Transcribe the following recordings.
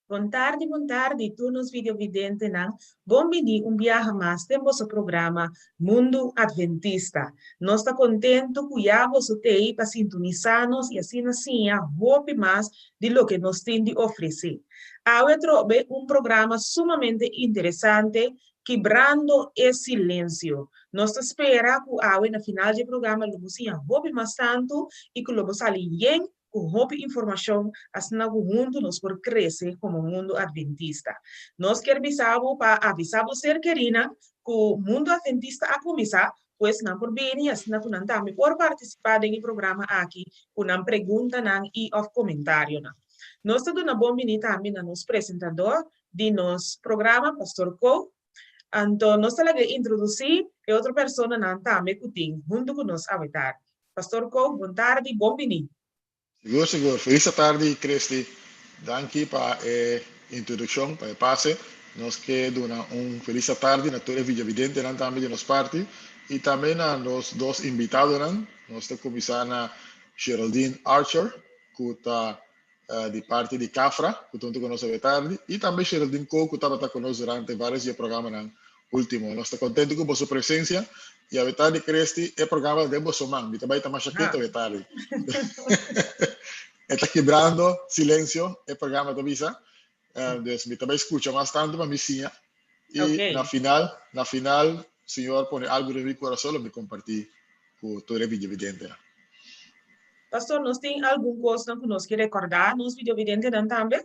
Bon tardi, bon tardi, tur nos videovidentenan. Bon bini un biaha mas den boso programa Mundu Adventista. Nos ta kontentu ku ya boso t'ei pa sintonisá nos i asina siña hopi mas di loke nos tin di ofresé. Awe atrobe un programa sumamente interesante, Kibrando e Silensio. Nos ta spera ku awe na final dje programa lo bo siña hopi mas tantu i ku lo bo sali yen ku hopi informashon asina ku huntu nos por krese komo Mundu Adventista. Nos kier bisa bo pa avisá bo ser kerinan ku Mundu Adventista a kuminsá, pues nan por bini asina ku nan tambe por partisipá den e programa aki ku nan preguntanan i òf komentarionan. Nos ta duna bon bini tambe na nos presentador di nos programa, Pastor Kou. Anto nos ta laga introdusí e otro personanan tambe ku tin huntu ku nos awe tardi. Pastor Kook, bon tardi, bon bini. Sigur, sigur. Felis atardi, Christy. Danki pa e introdukshon, pa e pase. Nos ke duna un felis atardi na tur e videovidentenan tambe di nos parti i tambe na nos dos invitadonan. Nos ta kuminsá na Geraldine Archer, ku ta di parti di Cafra, ku ta huntu ku nos awe tardi, i tambe Geraldine Koh, ku tabata ku nos durante vários di e programanan último. Nos ta kontentu ku boso presensia, i awe tardi, Christy, e programa ta den boso man. Mi ta bai ta masha ketu awe tardi. E ta kibrando silensio, e programa ta bisa. Dus mi ta bai skucha mas tantu pa mi siña. I na final, na final, Señor pone algu den mi kurason lo mi kompartí ku tur e videovidentenan. Pastor, nos tin algun kosnan ku nos ke rekordá nos videovidentenan tambe?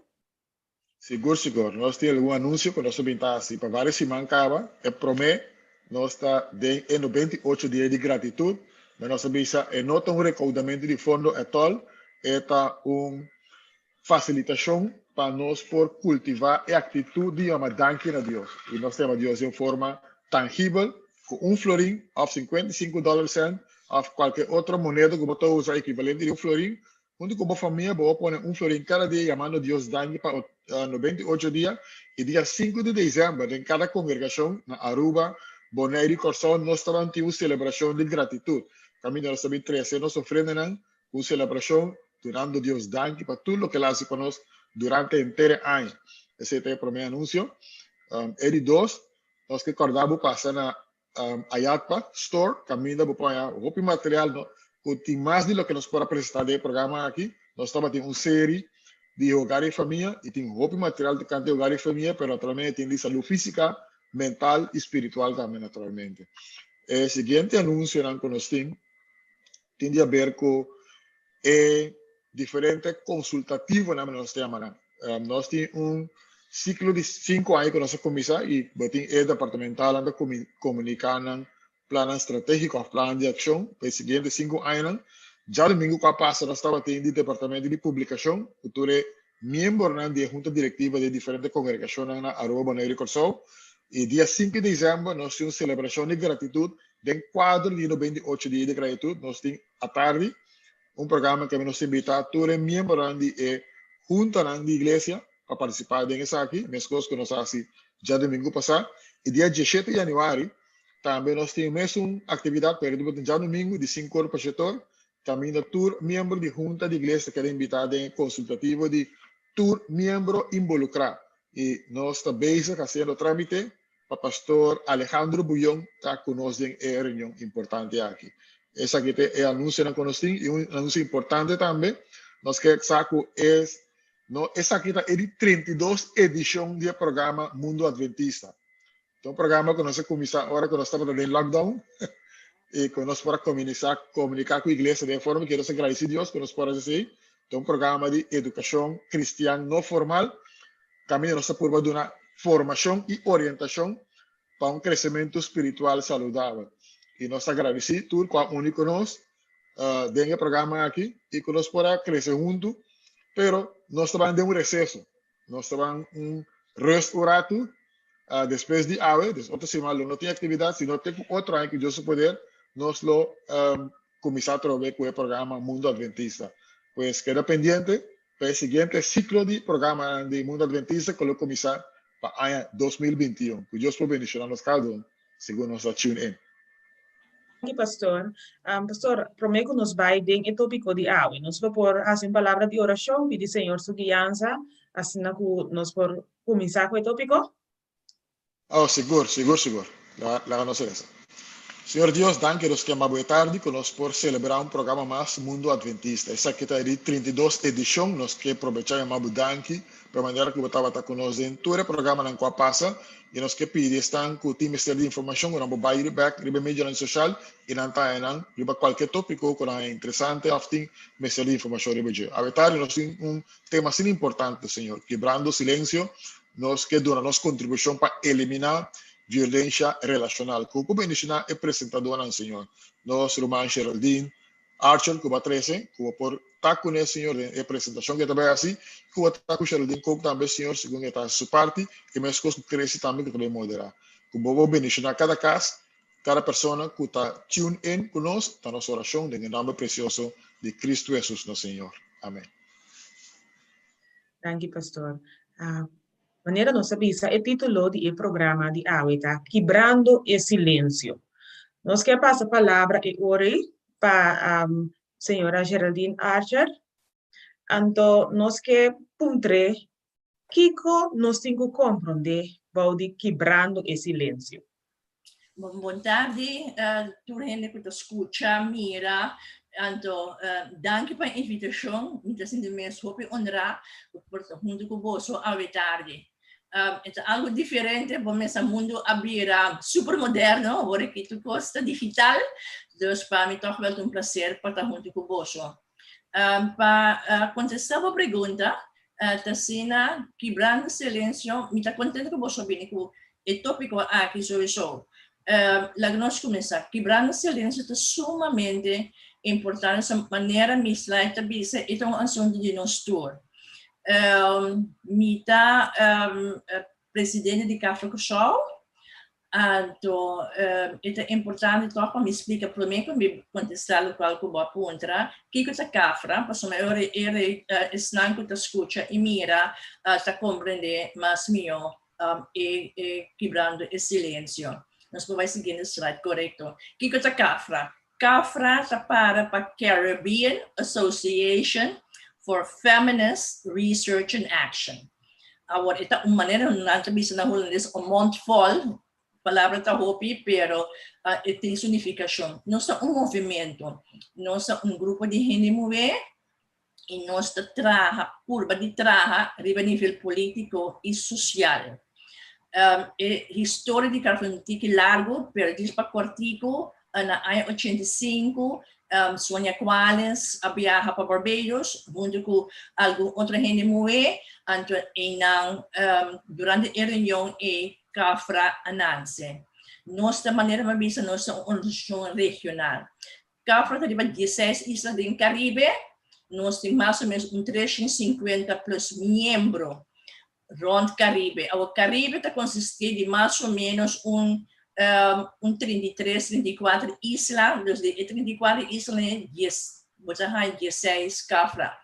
Sigur, sigur. Nos tin algun anunsio ku nos ta bin ta hasi pa vários siman kaba. E promé, nos ta den e 98 dia di gratitut, ma nos ta bisa e no ta un rekoudamentu di fondo ètòl, e ta un Fasilitashon pa nos por kultivá e aktitut di yama danki na Dios. I nos ta yama Dios den un forma tangibel, ku un florin òf 55 dòler sènt òf kualke otro moneda ku bo ta usa ekivalente di un florin. Huntu ku bo famia bo a pone un florin kada dia yamando Dios danki pa 98 dia. I dia 5 di desèmber den kada kongregashon na Aruba, Boneiru i Kòrsou nos ta tin un selebrashon di gratitut kaminda nos ta bin trese nos ofrendanan Un selebrashon dunando Dios danki pa tur loke el a hasi pa nos durante henter e aña. Esei ta e promé anunsio. E di dos, nos ke kòrda bo pasa na Ayatpa Store kaminda bo por haña hopi material ku tin mas di loke nos por a presentá den e programa aki. Nos tabatin un seri di hogar i famia i tin hopi material tokante hogar i famia, pero naturalmente tin di salú físika, mental i spiritual tambe naturalmente. E siguiente anunsionan ku nos tin tin di haber ku e diferente konsultativonan nos ta yama nan. Nos tin un siklo di sinku aña ku nos a kuminsá i bo tin e departamentalnan ta komuniká nan plannan stratégiko òf plannan di akshon pa e siguiente sinku añanan. Djadumingu ku a pasa nos tabatin di departamento di publikashon ku tur e miembronan di e hunta direktiva di e diferente kongregashonnan na Aruba, Boneiru i Kòrsou. I dia 5 di desèmber nos tin un selebrashon di gratitut Den kuadro di 98 Dia di Gratitud nos tin atardi un programa ku nos ta invitá tur e miembronan di e huntanan di iglesia pa partisipá den esaki, meskos ku nos a hasi djadumingu pasá. I dia 17 di yanüari tambe nos tin mesun aktividat, pero ta djadumingu di sinku or pa shete or, kaminda tur miembro di hunta di iglesia ta keda invitá den e konsultativo di tur miembro involukrá. I nos ta bezig hasiendo trámite pa Pastor Alejandro Bullon ta ku nos den e reunion importante aki. Esaki ta e anunsionan ku nos tin i un anunsio importante tambe, nos ke sa ku e no esaki ta e di 32 edishon di e programa Mundo Adventista. Ta un programa ku nos a kuminsá ora ku nos tabata den lockdown i ku nos por a komunisá komuniká ku iglesia den e forma ku nos a gradisí Dios ku nos por hasi esei. Ta un programa di edukashon kristian no formal. Kaminda nos ta purba duna formashon i orientashon pa un kresementu spiritual saludabel. I nos ta gradisí tur ku a uni ku nos den e programa aki i ku nos por a krese huntu. Pero nos ta ban den un reseso. Nos ta ban un rust un ratu despues di awe. Des otro siman lo no tin aktividat, sino te ku otro aña ku Dios su poder nos lo kuminsá atrobe ku e programa Mundo Adventista. Pues keda pendiente pa e siguiente siklo di programanan di Mundo Adventista ku lo kuminsá pa aña 2021. Ku Dios por bendishoná nos kada un segun nos ta tune in. Danki pastor. Pastor, prome ku nos bai den e topiko di awe, nos lo por hasi un palabra di orashon, pidi Señor su guiansa, asina ku nos por kuminsá ku e topiko? Oh, sigur, sigur, sigur. Laga nos resa. Señor Dios, danki nos ke ama bo e tardi ku nos por selebrá un programa mas Mundo Adventista. Esaki ta e di 32 edishon. Nos ke probechá i ama bo danki pa e manera ku bo tabata ku nos den tur e programanan ku a pasa. I nos ke pidi esnan ku tin mester di informashon ku nan por bai bèk riba e medionan soshal i nan ta haña nan riba kualke tópiko ku nan haña interesante òf tin mester di informashon riba dje. Awe tardi nos tin un tema asina importante, Señor, Kibrando Silensio. Nos ke duna nos kontribushon pa eliminá violensha relashonal. Ku ku bendishoná e presentadónan, Señor. Nos ruman Geraldine Archer ku bo a trese, ku bo por ta kuné, Señor, den e presentashon ku e ta bai hasi, ku bo ta ku Geraldine Kook tambe, Señor, segun e ta hasi su parti, i meskos ku Tracy tambe ku ta bai moderá. Ku bo por bendishoná kada kas, kada persona ku ta tune in ku nos, ta nos orashon den e nòmber presioso di Kristu Hesus nos Señor. Amèn. Danki pastor. Manera nos a bisa e titulo di e programa di awe ta Kibrando e Silensio. Nos ke pasa palabra e ora ei pa señora Geraldine Archer. Anto nos ke puntr'é kiko nos tin ku komprondé bou di kibrando e silensio. Bon, bon tardi, tur hende ku ta skucha, mira. Anto, danki pa e invitashon. Mi ta sinti mes hopi honrá ku por ta huntu ku boso awe tardi. E ta algu diferente, bo mesa mundu a bira super moderno, awor aki tur kos ta digital. Dus pa mi tòg wel ta un plaser pa ta huntu ku boso. Pa kontestá bo pregunta, ta asina, Kibrando Silensio, mi ta kontento ku boso a bini ku e tópiko aki souiso. Laga nos kuminsá. Kibrando Silensio ta sumamente importante, sa manera mi slide ta bisa, e ta un asuntu di nos tur. Mi ta presidente di Café Kòrsou, Anto e ta importante tòg pa mi splika promé ku mi kontestá lokual ku bo a puntra, kiko ta kafra, pasobra e ora e esnan ku ta skucha i mira ta komprendé mas mihó e e kibrando e silensio. Nos por bai siguiente slide, korekto. Kiko ta kafra? Kafra ta para pa Caribbean Association for Feminist Research and Action. Awor e ta un manera nan ta bisa na hulandes un mond vol, palabra ta hopi pero e tin su nifikashon. Nos ta un movimento, nos ta un grupo di hende muhé i nos ta traha, purba di traha riba nivel polítiko i sosial. E historia di Carlos un tiki largu, pero djis pa kòrtiku, na aña 85 Sonia Cuales a biaha pa Barbados huntu ku algun otro hende muhé, anto einan durante e reunion ei Cafra a nanse. Nos ta manera mi a bisa nos ta un organisashon regional. Cafra ta riba dieseis isla den Caribe, nos tin mas o menos un 350 plus miembro rond Caribe. Awor Caribe ta consisti di mas o menos un un 33, 34 isla, dus di e 34 islanan dies bo ta haña dieseis Cafra.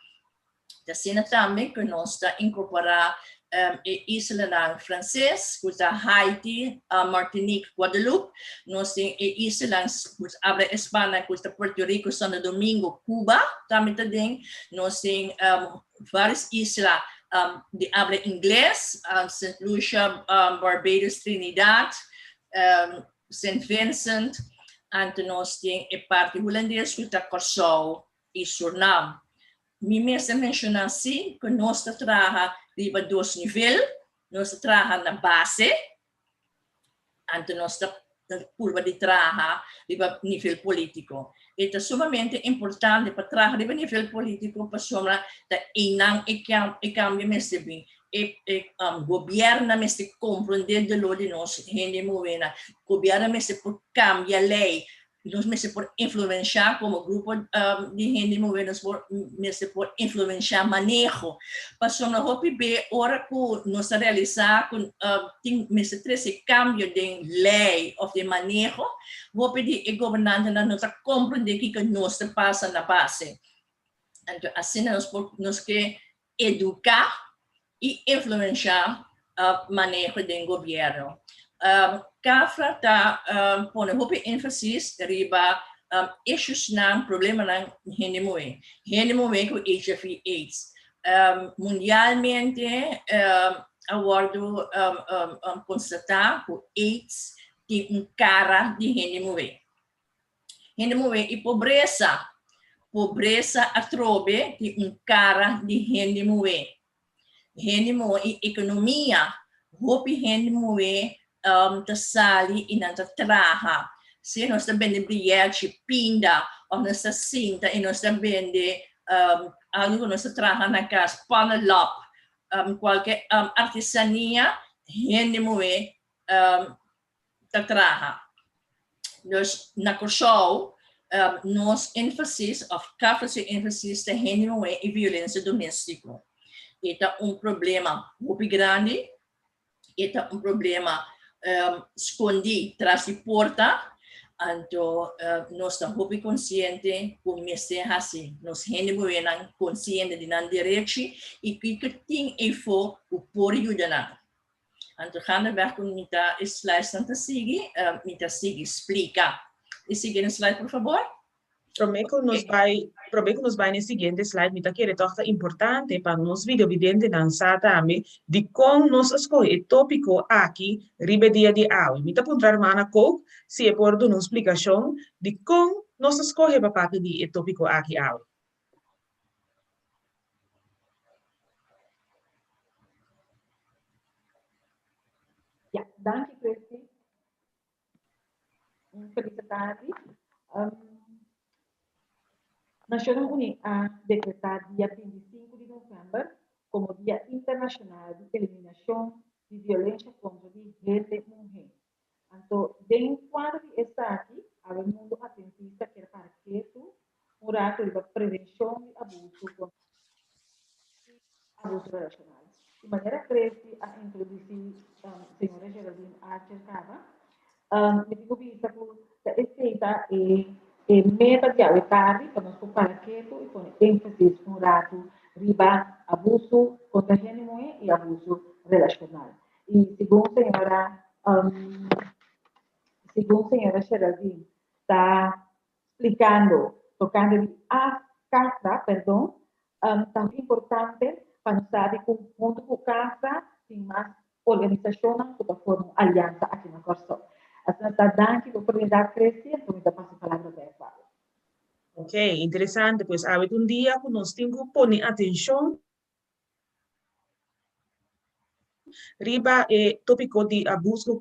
Ta asina tambe ku nos ta inkorporá e islanan franses, ku ta Haiti, Martinique, Guadeloupe. Nos tin e islanan ku ta abla espana, ku ta Puerto Rico, Santo Domingo, Cuba tambe ta den. Nos tin vários isla di abla ingles, Sint Lucia, Barbados, Trinidad, Sint Vincent. Anto nos tin e parti hulandes ku ta Kòrsou i Surnam. Mi mester menshoná sí ku nos ta traha riba dos nivel, nos ta traha na base, anto nos ta purba di traha riba nivel polítiko. E ta sumamente importante pa traha riba nivel polítiko pasobra ta einan e kambio mester bin. E gobièrnu mester komprondé doló di nos hende muhénan. Gobièrnu mester por kambia lei. Nos mester por influenciá como grupo di hende muhé, nos por mester por influenciá maneho. Pasobra hopi be ora ku nos ta realisá ku tin mester trese kambio den lei òf den maneho, hopi di e gobernantenan no ta komprendé kiko nos ta pasa na base. Anto asina nos por nos ke eduká i influenshá maneho den gobièrnu. Cafra ta pone hopi énfasis riba issuesnan, problemanan hende muhé. Hende muhé ku HIV AIDS. Mundialmente a wòrdu konstatá ku AIDS tin un kara di hende muhé. Hende muhé i pobresa. Pobresa atrobe tin un kara di hende muhé. Hende muhé i ekonomia. Hopi hende muhé ta sali i nan ta traha. Si nos ta bende brièchi, pinda, òf nos ta sinta i nos ta bende algu ku nos ta traha na kas, pannenlap, kualke artesania, hende muhé ta traha. Dus na Kòrsou nos énfasis òf Kafra su énfasis ta hende muhé i violensia doméstiko. E ta un problema hopi grandi, e ta un problema skondí tras di porta, anto nos ta hopi konsiente ku mester hasi nos hende muhénan konsiente di nan derechi i kiko tin eifó ku por yuda nan. Anto gaandeweg ku mi ta e slides-nan ta sigui, mi ta sigui splika. E siguiente slide, por fabor. Promé ku nos bai, promé ku nos bai na e siguiente slide, mi ta kere tòg ta importante pa nos videovidentenan sa tambe dikon nos a skohe e tópiko aki riba e dia di awe. Mi ta puntra hermana Kook si e por duna un splikashon dikon nos a skohe pa papia di e tópiko aki awe. Ja, danki Christy. Un feliz tardi. Um, Nacionnan Uní a dekretá dia 25 di novèmber komo Dia Internashonal di Eliminashon di Violensha kontra di Hende Muhé. Anto, den kuadro di esaki, awe mundu atventista kier para ketu un ratu riba prevenshon di abusu kontra i abusu relashonal. Di manera Christy a introdusí señora Geraldine Archer kaba, mi tin ku bisa ku ta esei ta e e meta di awe tardi pa nos por para ketu i pone énfasis un ratu riba abusu kontra hende muhé i abusu relashonal. I segun señora segun señora Geraldine ta splikando tokante di a kasa, perdon, ta hopi importante pa nos sabi ku huntu ku kasa tin mas organisashonnan ku ta forma un aliansa aki na Kòrsou. Asina ta danki pa oportunidat Christy, anto mi ta pasa e palabra bèk pa bo. Ok, interesante. Pues awe ta un dia ku nos tin ku pone atenshon Riba e tópiko di abuso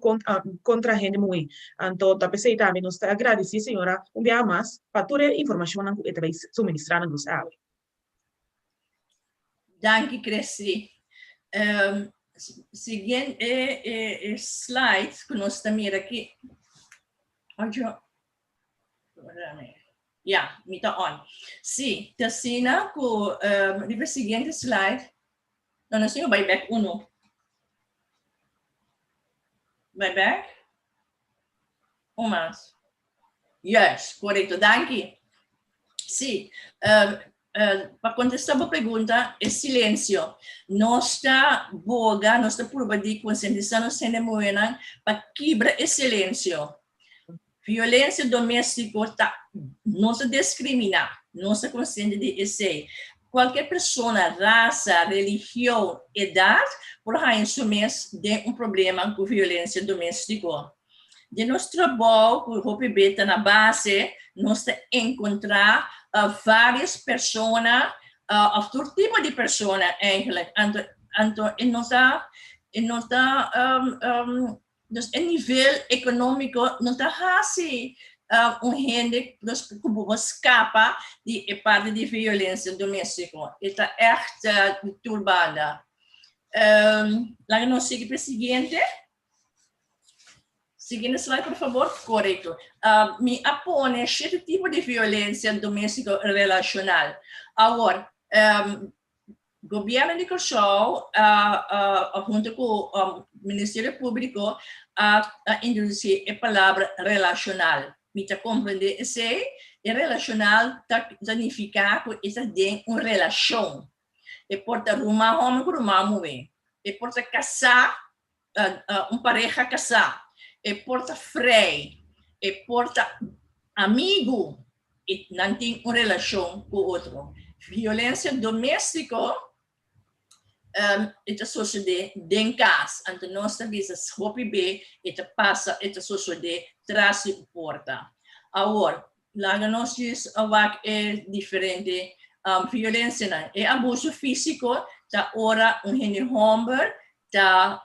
kontra hende muhé. Anto ta p'esei tambe nos ta agradesí señora un biaha mas pa tur e informashonnan ku e ta bai suministrá na nos awe. Danki Christy. Siguiente e slide ku nos ta mira aki. Ya, mi ta on. Sí, ta asina ku riba e siguiente slide. No, nos tin ku bai bek unu. Bai bek. Un mas. Juist, korekto. Danki. Sí, pa kontestá bo pregunta, e silensio. Nos ta boga, nos ta purba di konsientisá nos hende muhénan pa kibra e silensio. Violencia domestico ta no ta discrimina, nos ta consciente di esey. Cualkier persona, raza, religion, edad por haña su mes den un problema cu violencia domestico. Den nos trabou cu hopi be ta na base, nos ta encontra varios persona of tur tipo di persona eigenlijk. Anto anto e no ta e no ta Dus e nivel ekonómiko no ta hasi un hende dus ku bo por skapa di e parti di violensia doméstiko. E ta ègt di tur banda. Laga nos sigui pa e siguiente. Siguiente slide por fabor. Korekto. Mi a pone shete tipo di violensia doméstiko relashonal. Awor, Gobierno di Kòrsou a hunto ku Ministerio Públiko a introdusí e palabra relashonal. Mi ta komprendé esei. E relashonal ta nifiká ku e ta den un relashon. E por ta ruman hòmber ku ruman muhé. E por ta kasá, un pareha kasá. E por ta frei, e por ta amigu, i nan tin un relashon ku otro. Violensia doméstiko e ta sosodé den kas, anto nos ta bisa hopi be e ta pasa, e ta sosodé tras di un porta. Awor, laga nos djis a wak e diferente violensianan. E abuso físiko ta ora un hende hòmber ta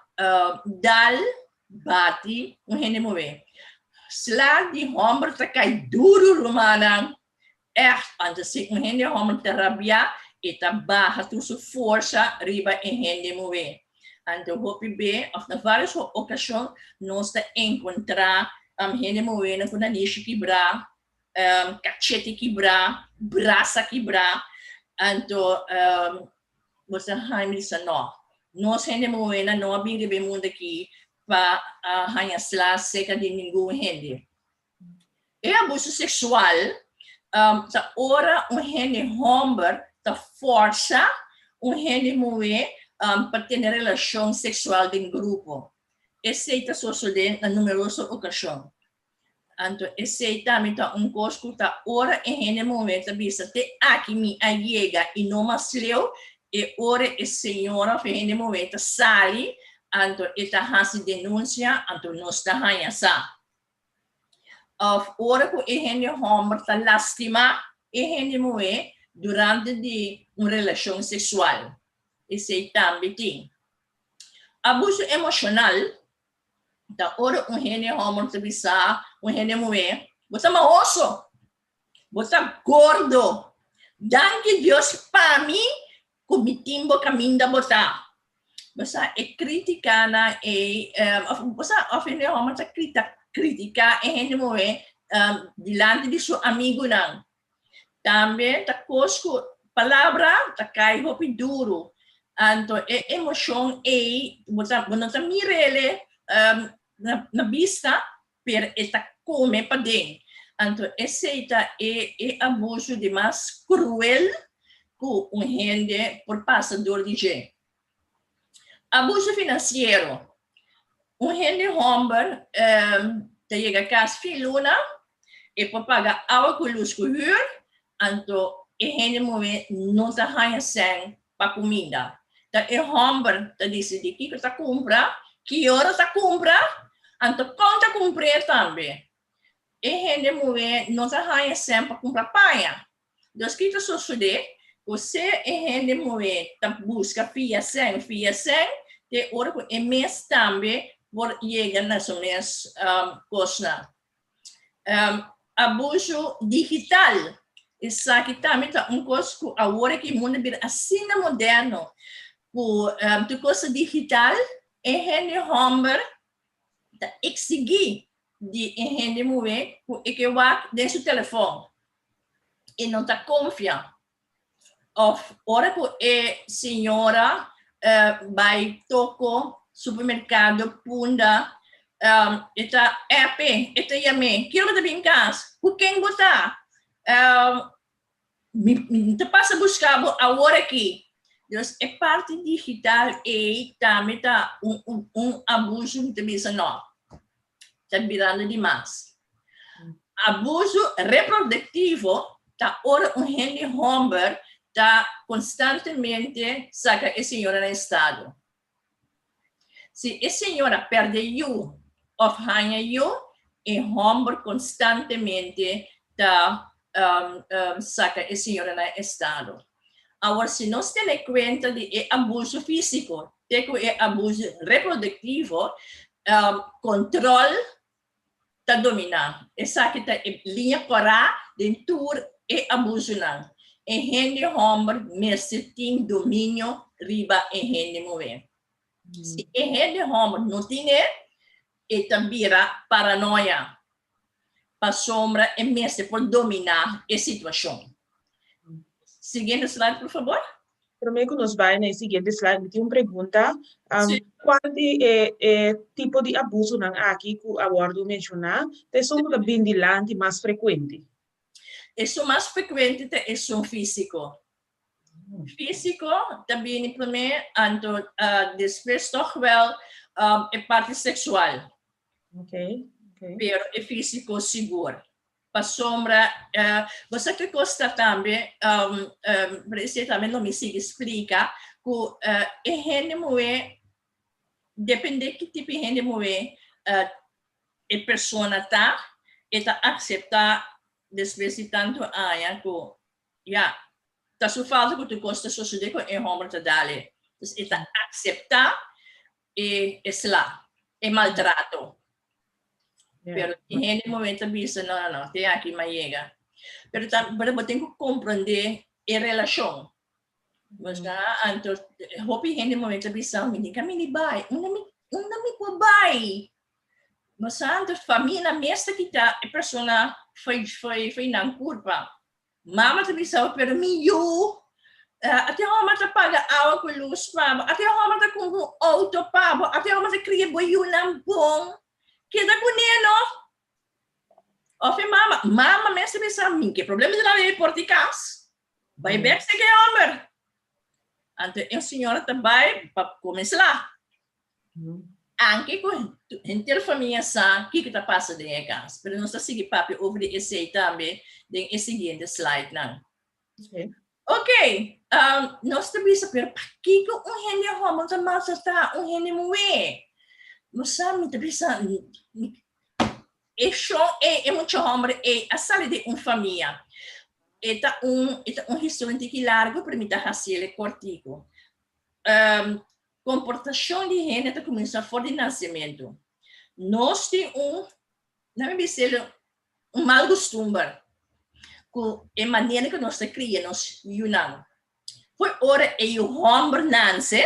dal, bati un hende muhé. Sla di hòmber ta kai duru, rumannan. Ègt, anto si un hende hòmber ta rabiá, e ta baha tur su forsa riba e hende muhé. Anto hopi be, òf na vários okashon, nos ta enkontrá hende muhénan ku nanishi kibrá, kachete kibrá, brasa kibrá. Anto bo ta haña bisa nò. Nos hende muhénan no a bin riba e mundu akí pa haña sla serka di ningun hende. E abuso seksual ta ora un hende hòmber ta fòrsa un hende muhé pa tene relashon seksual den grupo. Esei ta sosodé na numeroso okashon. Anto esei tambe ta un kos ku ta ora e hende muhé ta bisa te aki mi a yega i no mas leu, e ora e señora òf e hende muhé ta sali, anto e ta hasi denunsia, anto nos ta haña sa. Òf ora ku e hende hòmber ta lastimá e hende muhé durante di un relashon seksual. Esei tambe tin. Abuso emoshonal ta ora un hende hòmber ta bisa un hende muhé, Bo ta mahoso! Bo ta gordo! Danki Dios pa mi ku mi tin bo kaminda bo ta. Bo sa e kritikanan ei, òf bo sa òf hende hòmber ta kritiká e hende muhé dilanti di su amigunan. Tambe ta kos ku palabra ta kai hopi duru. Anto e emoshon ei bo ta bo no ta mir'el na bista pero e ta kome paden. Anto esei ta e e abuso di mas kruel ku un hende por pasa dor di dje. Abuso finansiero. Un hende hòmber ta yega kas fin luna, e por paga awa ku lus ku hür, anto e hende muhé no ta haña sèn pa kuminda. Ta e hòmber ta disidí kiko ta kumpra, ki ora ta kumpra, anto kon ta kumpr'é tambe. E hende muhé no ta haña sèn pa kumpra paña. Dus ki ta sosodé? Ku se e hende muhé ta buska fia sèn, fia sèn, te ora ku e mes tambe por yega na su mes kosnan. Abuso digital, esaki tambe ta un kos ku awor aki mundu a bira asina moderno ku tur kos ta digital, e hende hòmber ta eksigí di e hende muhé ku e ke wak den su telefòn, e no ta konfia. Of ora ku e señora bai toko supermerkado punda e ta app e, e ta yam'é, Kiko bo ta bin kas? Ku ken bo ta? Mi ta pasa buska bo awor aki. Dus e parti digital ei tambe ta un abuso mi ta bisa no. Ta birando di mas. Abuso reproduktivo ta ora un hende hòmber ta konstantemente saka e señora na estado. Si e señora pèrdè yu òf haña yu, e hòmber konstantemente ta saka e señora na estado. Awor, si nos tene kuenta di e abuso físiko te ku e abuso reproduktivo, kontròl ta dominá. Esaki ta e liña kòrá den tur e abusunan. E hende hòmber mester tin dominio riba e hende muhé. Si e hende hòmber no tin e, e ta bira paranoia pasobra e mester por dominá e situashon. Siguiente slide, por fabor. Promé ku nos bai na e siguiente slide, mi tin un pregunta. Kual di e e tipo di abusonan aki ku a wòrdu menshoná ta esun ku ta bin dilanti mas frekuente? Esun mas frekuente ta esun físiko. Físiko ta bini promé, anto despues tòg wèl e parti seksual. Okay. Pero e físiko sigur. Pasobra bo sa ke kos ta tambe, pero esei tambe lo mi sigui splika, ku e hende muhé, depende ki tipo di hende muhé e persona ta, e ta akseptá despues di tantu aña ku ya, ta su falta ku tur kos ta sosodé ku e hòmber ta dal-e. Dus e ta akseptá e sla, e maltrato. Pero tin hende momento ta bisa, no, no, no, te aki m'a yega. Pero ta, pero bo tin ku komprendé e relashon. Bo sa, anto hopi hende momento ta bisa, mi tin kaminda di bai, unda mi, unda mi por bai? Bo sa, anto famia nan mes ta kita e persona fo'i, fo'i, fo'i nan kurpa. Mama ta bisa bo, pero mi yu, ate homber ta paga awa ku lus pa bo, ate homber ta kumpra un outo pa bo, ate homber ta kria bo yunan bon, keda kuné no. Of e mama, mama mes ta bisa, mi ke problema di laga e por di kas, bai bek seki e homber. Anto e señora ta bai pa kome sla. Anke ku henter famia sa kiko ta pasa den e kas, pero nos ta sigui papia over di esei tambe den e siguiente slidenan. Ok, nos ta bisa, pero pakiko un hende hòmber ta maltratá un hende muhé? Nos sa, mi ta bisa, e shon ei, e mucha hòmber ei a sali di un famia. E ta un, e ta un historia un tiki largu, pero mi ta hasiel e kòrtiku. Komportashon di hende ta kuminsá for di nasementu. Nos tin un, nan mi bisa el, un mal gustumber ku e manera ku nos ta kria nos yunan. Fo'i ora e yu hòmber nanse,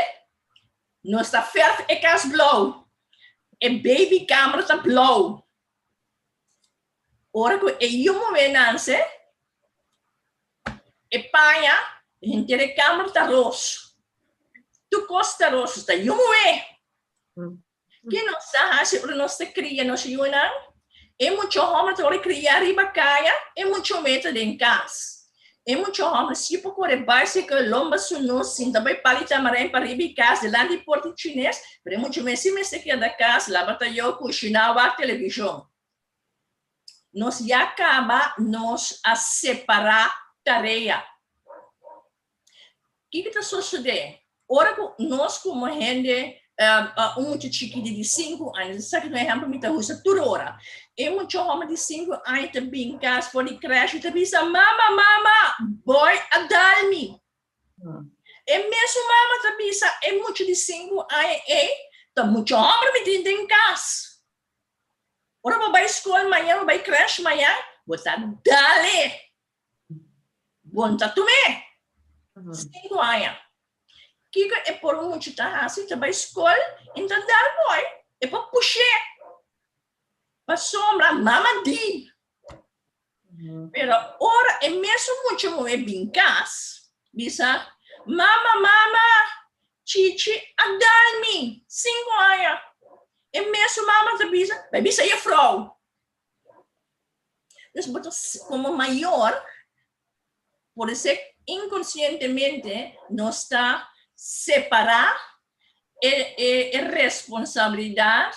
nos ta fèrf e kas blou, e babykamer ta blou. Ora ku e yu muhé nanse, E paña henter e kamer ta ros. Tur kos ta ros, ta yu muhé. Ke nos ta hasi ora nos ta kria nos yunan? E mucha hòmber ta wòrdu kriá riba kaya, e mucha muhé ta den kas. E mucha hòmber si por kore baisikèl, lomba su nos, sinta bai pali tamarijn pariba e kas, dilanti porta chines, pero e mucha muhé si mester keda kas, laba tayó, kushiná, wak televishon. Nos ya kaba nos a separá tarea. Kiko ta sosodé? Ora ku nos komo hende, un mucha chikito di sinku aña, esaki ta un ehèmpel mi ta usa tur ora. E mucha hòmber di sinku aña ta bin kas for di krèsh i ta bisa, Mama, mama, bòi a dal mi. E mesun mama ta bisa e mucha di sinku aña ei, Ta mucha hòmber mi tin den kas. Ora bo bai skol mañan, bo bai crèche mañan, bo ta dale. Bo no ta tum'é. Sinku aña. Kiko e por muchu ta hasi? Ta bai skol i no ta dal boy. E por push'é. Pasobra mama di. Pero ora e mesun mucha muhé bin kas, bisa, Mama, mama, Chichi a dal mi! Sinku aña. E mesun mama ta bisa, Bai bisa jefrou. Dus bo ta, komo mayor, por esei inkonsientemente nos ta separá e e e responsabilidat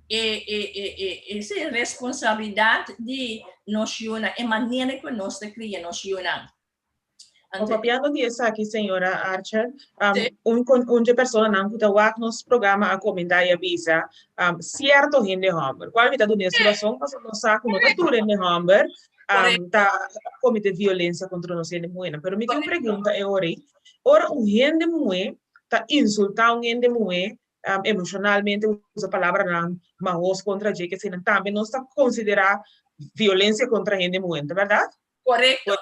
e e e e e responsabilidat di nos yunan, e manera ku nos ta kria nos yunan. Anto, papiando di esaki, señora Archer, um, un, un dje personanan ku ta wak nos programa a komenta i a bisa, um, sierto hende hòmber, kual mi ta duna su rason, pasobra nos sa ku no ta tur hende hòmber um, ta komete violensia kontra nos hende muhénan. Pero mi tin un pregunta e ora ei. Ora un hende muhé ta insultá un hende muhé emoshonalmente, usa palabranan mahos kontra dje, kesenan tambe nos ta konsiderá violensia kontra hende muhé, ta bèrdat? Korekto,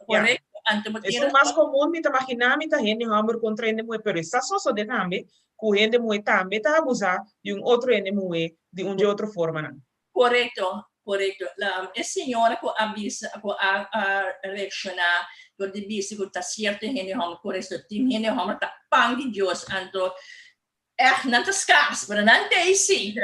korekto. Anto bo tin Esun mas komun mi ta maginá mi ta hende hòmber kontra hende muhé, pero e sa sosodé tambe ku hende muhé tambe ta abusá di un otro hende muhé di un dje otro formanan. Korekto, korekto. E señora ku a bisa, ku a reakshoná dor di bisa ku ta sierto hende hòmber, korekto, tin hende hòmber ta pan di Dios, anto ègt nan ta skars, pero nan ta ei sí.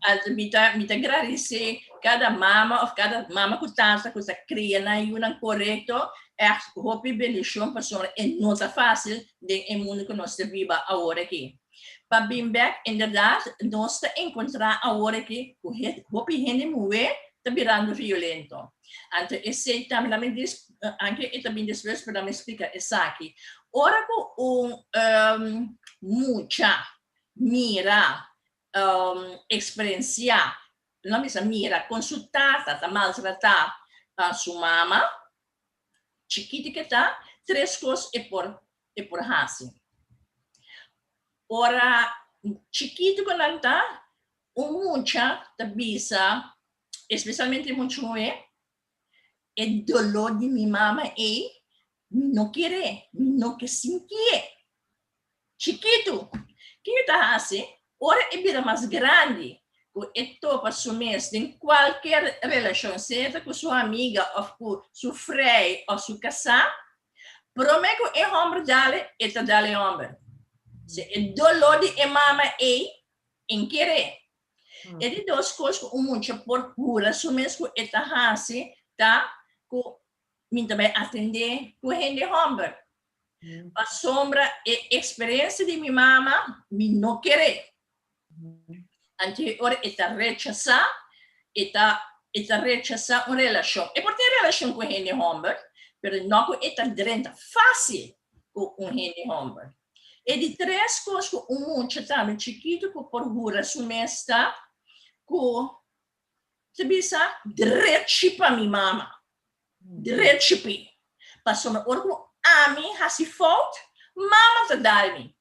Anto mi ta, mi ta gradisé kada mama òf kada mama ku tata ku ta kria nan yunan korekto, ègt hopi bendishon pasobra e no ta fásil den e mundu ku nos ta biba awor aki. Pa bin bek, inderdaad, nos ta encontra awor aki cu hopi hende muhe ta birando violento. Anto esey tambe, laat me dis, anke e ta bin despues, pero laat me splica esaki. Ora cu un mucha mira, experiencia, no bisa mira, con su tata ta maltrata su mama, chikiti ke ta, tres kos e por e por hasi. Ora chikitu ku nan ta, un mucha ta bisa, espesialmente mucha muhé, e doló di mi mama ei, mi no kere, mi no ke sintié. Chikitu, kiko ta hasi ora e bira mas grandi ku e topa su mes den kualker relashon, sea ta ku su amiga òf ku su frei òf su kasá? Promé ku e hòmber dal-e, e ta dal e hòmber. Si e doló di e mama ei, en ker'é. E di dos kos ku un mucha por hura su mes ku e ta hasi ta ku mi ta bai atendé ku hende hòmber. Pasobra e eksperensia di mi mama mi no kere. Anto e ora e ta rechasá, e ta e ta rechasá un relashon. E por tin relashon ku hende hòmber, pero no ku e ta drenta fásil ku un hende hòmber. E di tres kos ku un mucha tambe chikitu ku por hura su mes ta ku ta bisa drechi pa mi mama. Drechi pi. Pasobra ora ku ami hasi fout, mama ta dal mi.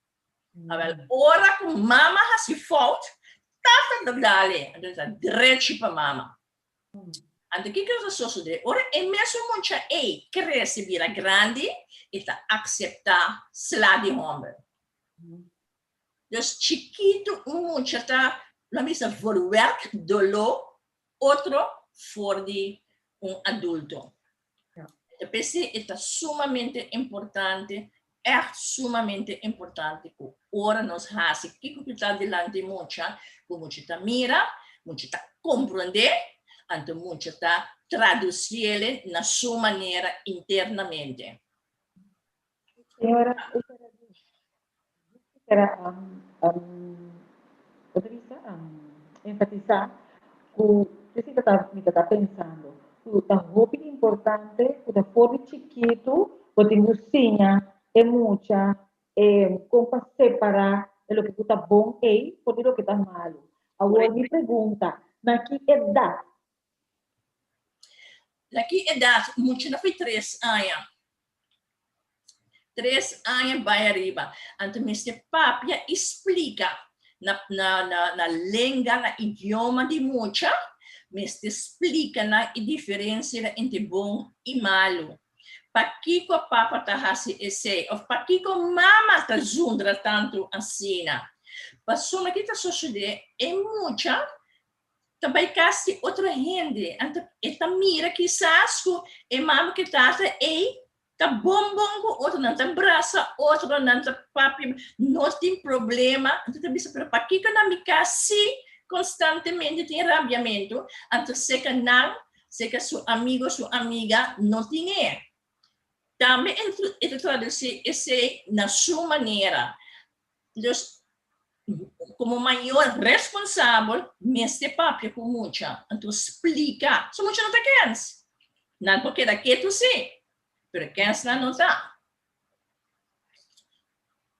Awel, ora ku mama hasi fout, tata ta dal e. Anto ta drechi pa mama. Anto kiko ta sosodé? Ora e mesun mucha ei krese bira grandi, e ta akseptá sla di hòmber. Dus chikitu un mucha ta, lo bisa, verwerk doló otro for di un adulto. Ta p'esei e ta sumamente importante, ègt sumamente importante ku ora nos hasi kiko ku ta dilanti mucha, ku mucha ta mira, mucha ta komprondé, anto mucha ta tradusiele na su manera internamente. Señora, Kera enfatisá ku esei ta mi ta pensando ku ta hopi importante ku ta for di chikitu bo tin ku siña e mucha kon pa separá e loke ku ta bon ei for di loke ta malu. Awor mi pregunta, na ki edat? Na ki edat? Mucha na fi tres aña. Tres aña bai ariba. Anto mester papia i splika na na na na lenga, na idioma di mucha, mester splika nan e diferensia entre bon i malu. Pakiko papa ta hasi esei òf pakiko mama ta zundra tantu asina? Pasobra ki ta sosodé, e mucha ta bai kas di otro hende, anto e ta mira kisas ku e mama ku e tata ei ta bon bon ku otro, nan ta brasa otro, nan ta papia, no tin problema, anto ta bisa pero pakiko na mi kas si konstantemente tin rabiamentu, anto seka nan, seka su amigo, su amiga no tin e. Tambe e ta tradusi esei na su manera. Dus, komo mayor responsabel, mester papia ku mucha, anto splika. Su mucha no ta kens. Nan por keda ketu sí, pero kens nan no ta.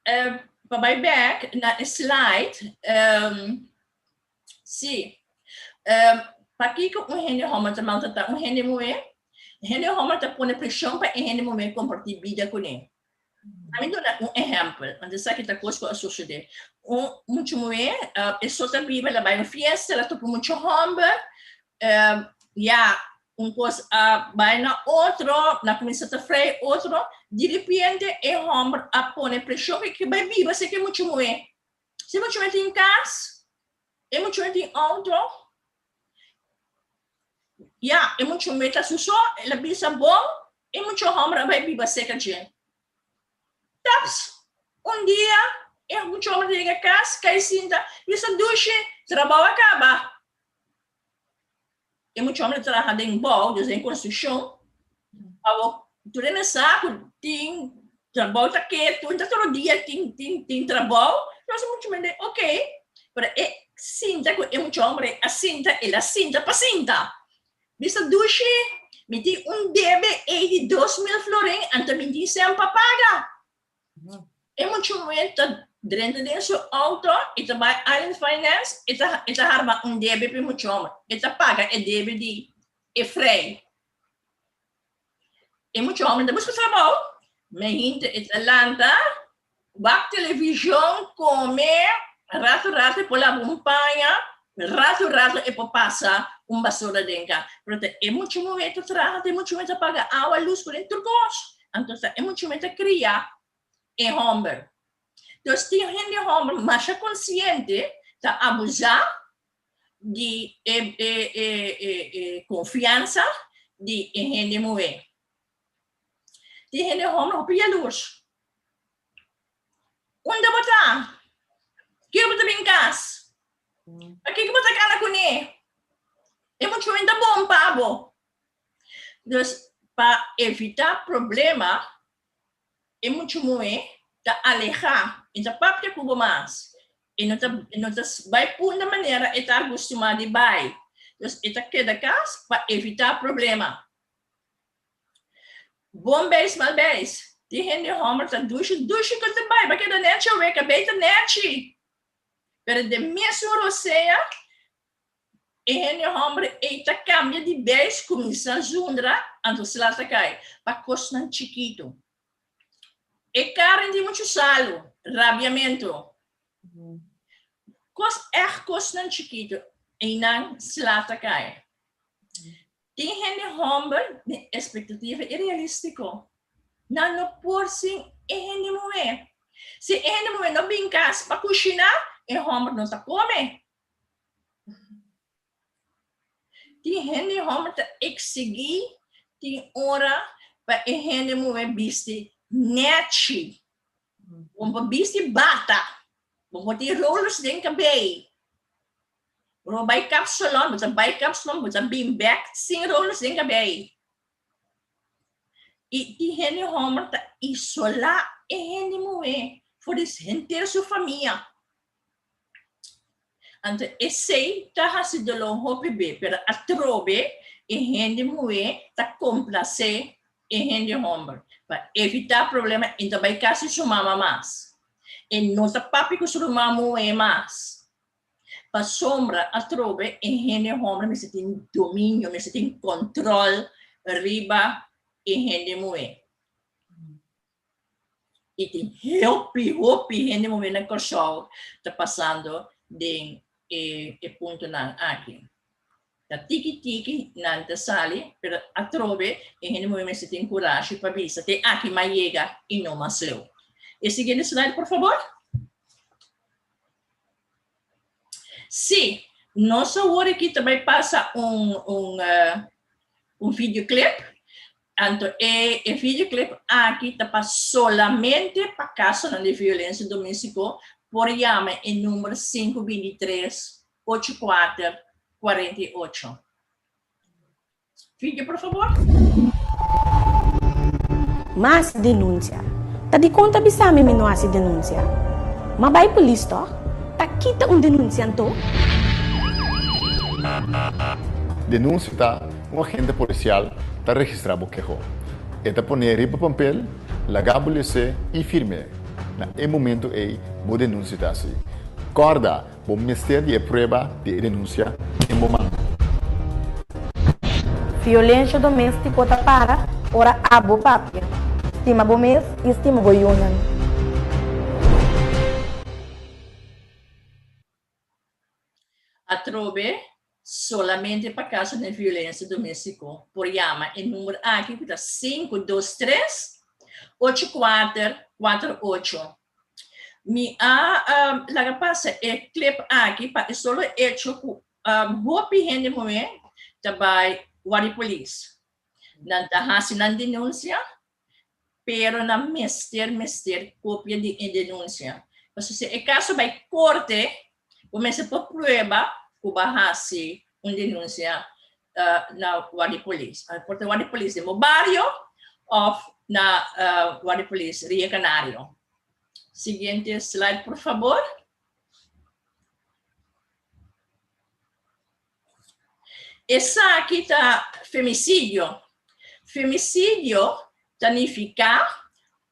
Uh, pa bai bek na e slide, um, sí. Um, pakiko un hende homber ta maltratá un hende muhé? Hende homber ta pone preshon pa e hende muhé kompartí bida kuné. Mi duna un ehèmpel, want esaki ta kos ku a sosodé. Un mucha muhé, e so ta biba, el a bai un fiesta, el a topa un mucha hòmber, ya, un kos a bai na otro, nan kuminsá ta frei otro, diripiente e hòmber a pone preshon ku e ke bai biba serka e mucha muhé. Si e mucha muhé tin kas, e mucha muhé tin outo, Ya, e mucha muhé ta su so, el a bisa bon, e mucha hòmber a bai biba serka dje. Taps, un dia e mucha hòmber ta yega kas, kai sinta, bisa dushi, trabou a kaba. E mucha hòmber ta traha den bou, dus den konstrukshon. Awor, tur hende sa ku tin trabou ta ketu, ta tur dia tin tin tin trabou. Nos mucho mende, ok, pero e sinta ku e mucha hombre a sinta, el a sinta pa sinta. Bisa dushi, mi tin un debe ei di 2000 florin, anto mi tin sen pa paga. E mucha muhé ta drenta den su auto i ta bai Island Finance i ta i ta harma un debe pa e mucha hombre. E ta paga e debe di e frei. E mucha hombre ta buska trabou, me hinte e ta lanta, wak television, come, rato rato e por laba un paña, rato rato e por pasa un basura den ka. Pero ta e mucha muhé ta traha, ta e mucha muhé ta paga awa, luz, kuné, tur kos. Anto ta e mucha muhé ta kria e homber. Dus tin hende homber masha konsiente ta abusá di e e e e e konfiansa di e hende muhé. Tin hende hòmber hopi yalurs. Unda bo ta? Kiko bo ta bin kas? Pakiko bo ta kana kuné? E mucha hopi ta bon pa bo. Dus pa evitá problema e mucha muhé ta alehá, e ta papia ku bo mas, e no ta e no ta bai punda manera e ta agustumá di bai. Dus e ta keda kas pa evitá problema. Bon beis mal beis. Tin hende hòmber ta dushi dushi ku ta bai, bo a keda nèchi awe, kabei ta nèchi. Pero den mesun rosea E hende homber ei ta cambia di beis cuminsa zundra anto sla ta cay pa cosnan chikito. E carne tin mucho salo, rabiamento. Cos echt cosnan chikito einan sla ta cay. Tin hende homber den expectativa irrealistico. Nan no por sin e hende muhe. Si e hende muhe no bin cas pa cushina, e homber no ta come. Tin hende hòmber ta eksigí tin ora pa e hende muhé bisti nèchi. Bo por bisti bata, bo por tin rollers den kabei. Bo por bai kapsalon, bo ta bai kapsalon, bo ta bin bèk sin rollers den kabei. I tin hende hòmber ta isolá e hende muhé for di henter su famia. Anto esei ta hasi doló hopi be, pero atrobe e hende muhé ta komplasé e hende hòmber pa evitá problema i no ta bai kasi su mama mas. E no ta papia ku su ruman muhé mas. Pasobra atrobe e hende hòmber mester tin dominio, mester tin kòntròl riba e hende muhé. I tin hopi, hopi hende muhé na Kòrsou ta pasando den e e puntonan aki. Ta tiki tiki nan ta sali, pero atrobe e hende muhé mester tin kurashi pa bisa te aki m'a yega i no mas leu. E siguiente slide por fabor. Sí, nos awor aki ta bai pasa un un un videoclip. Anto e e videoclip aki ta pa solamente pa kasonan di violensia doméstiko por yama e number sinku bintitres ocho kuater kuarenta i ocho. Video por favor. Mas denunsia. Ta dikon ta bisa mi mi no hasi denunsia? Ma bai polis tòg? Ta kita un denunsia anto? Denunsia ta un agente polisial ta registrá bo keho. E ta pon'é riba pampel, laga bo les'é i firm'é. Na e momentu ei bo denunsia ta hasi. Kòrda Bo mester di e prueba di e denunsia den bo man. Violencia domestico ta para ora abo papia. Stima bo mes y stima bo yunan. Atrobe, solamente pa caso den violencia domestico por yama e number aki cu ta 523 8448. Mi a um, laga pasa e clip aki pa e solo hecho ku um, hopi hende muhé ta bai wari polis. Nan ta hasi nan denuncia, pero nan mester mester kopia di e denuncia. Pasobra si e kaso bai korte, bo mester por prueba ku bo a hasi un denuncia uh, na wari polis. Por ta wari polis den bo bario of na uh, wari polis Rio Canario. Siguiente slide, por fabor. Esaki ta femicidio. Femicidio ta nifica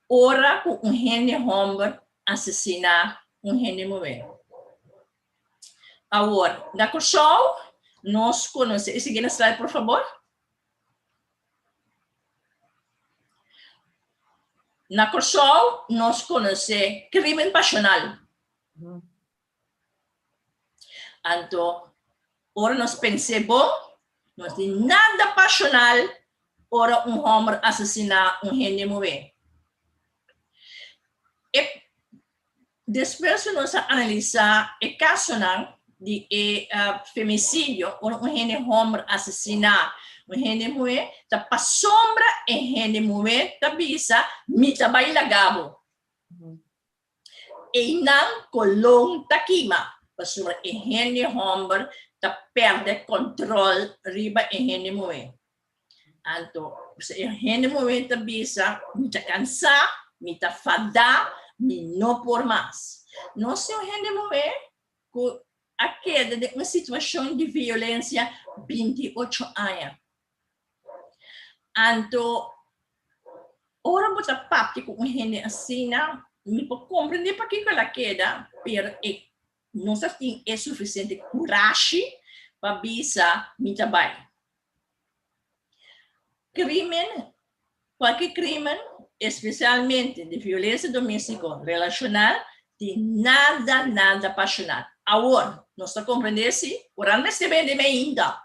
ora cu un hende homber asesina un hende muher. Awor, na Corsou nos conoce, e siguiente slide por fabor. Na Corsou nos conoce crimen pasional. Anto, ora nos pens'é bon, no tin nada pasional ora un hòmber asesiná un hende muhé. E despues ku nos a analisá e kasonan di e femisidio, ora un hende hòmber asesiná un hende muhé, ta pasobra e hende muhé ta bisa, Mi ta bai laga bo. Einan kolon ta kima, pasobra e hende hòmber ta pèrdè kòntròl riba e hende muhé. Anto, e hende muhé ta bisa, Mi ta kansá, mi ta fadá, mi no por mas. Nos tin un hende muhé ku a keda den un situashon di violensia binti ocho aña. Anto, ora bo ta papia ku un hende asina, mi por komprendé pakiko el a keda, pero e no ta tin e sufisiente kurashi pa bisa mi ta bai. Krimen, kualke krimen, espesialmente di violensia doméstiko relashonal, tin nada, nada pashonal. Awor, nos ta komprendé si, ora mester bende mi ainda.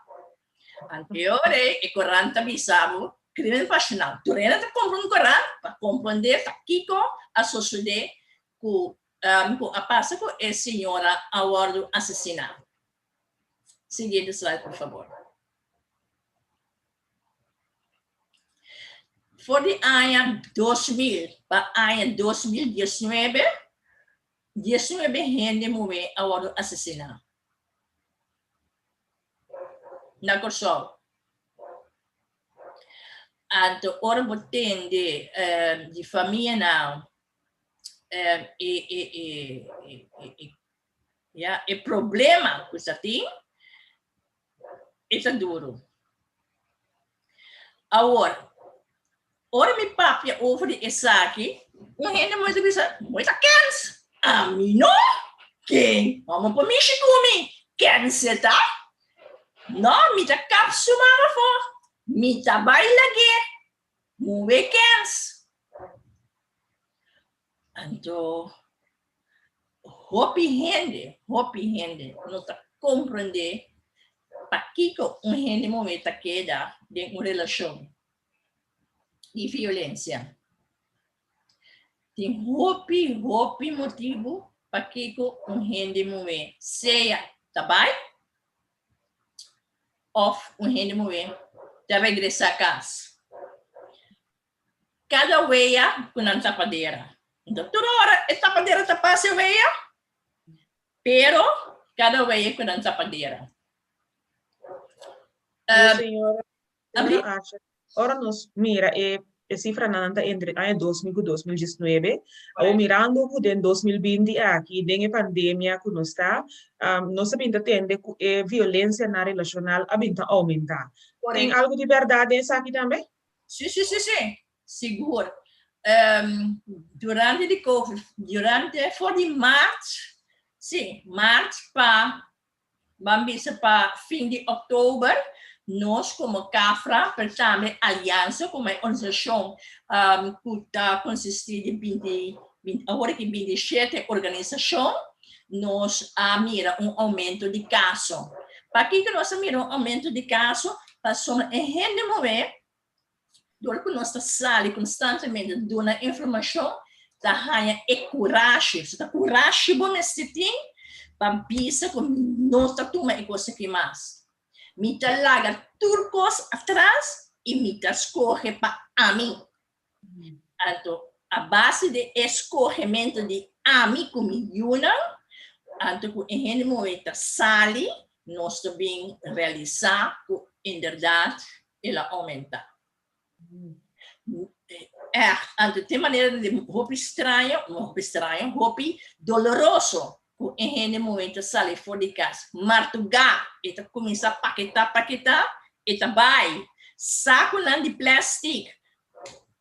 Anteore e korant ta bisa bo crimen pasional. Tur hende ta compra un korant pa comprende ta kico a sosode cu cu a pasa cu e señora a wordo asesina. Siguiente slide por fabor. For di aña 2000 pa aña 2019, 19 hende muhe a wordo asesina. na Kòrsou. Anto ora bo tende di famianan e e e e ya e problema ku sa tin e ta duru. Awor Ora mi papia over di esaki, un hende moe ta bisa, Moe ta kens! Ami no! Ken? Homo por mishi ku mi? Kens e ta? No, mi ta kap su man afó. Mi ta bai lag'é. Moe kens. Anto, hopi hende, hopi hende no ta komprendé pakiko un hende moe ta keda den un relashon. di violencia. Tin hopi, hopi motibu pakiko un hende muhé sea ta bai òf un hende muhé ta regresá kas. Kada wea ku nan tapadera. Enton tur ora e tapadera ta pasa e wea, pero kada wea ku nan tapadera. Señora, Señora Asha, ora nos mira e e cifranan ta entre aña 2000 cu 2019, awor mirando cu den 2020 aki, den e pandemia cu nos ta, nos a bin ta tende cu e violencianan relacional a bin ta aumenta. Tin algo di berdad den esaki tambe? Sí, sí, sí, sí, sigur. Durante di covid, durante for di maart, sí, maart pa Ban bisa pa fin di òktober nos komo Kafra, pero tambe Aliansa komo e organisashon ku ta konsistí di binti, awor aki 27 organisashon, nos a mira un oumento di kaso. Pakiko nos a mira un oumento di kaso? Pasobra e hende muhé Dor ku nos ta sali konstantemente duna informashon, ta haña e kurashi. So ta kurashi bo mester tin pa bisa ku mi no ta tuma e kos aki mas. Mi ta laga tur kos atras i mi ta skohe pa ami. Anto a base di e skohementu di ami ku mi yunan, anto ku e hende muhé ta sali, nos ta bin realisá ku inderdat el a oumentá. Echt, anto tin manera di hopi straño, hopi straño, hopi doloroso ku e hende muhé ta sali for di kas. Martugá e ta kuminsá paketá, paketá, e ta bai. Sakunan di plèstik,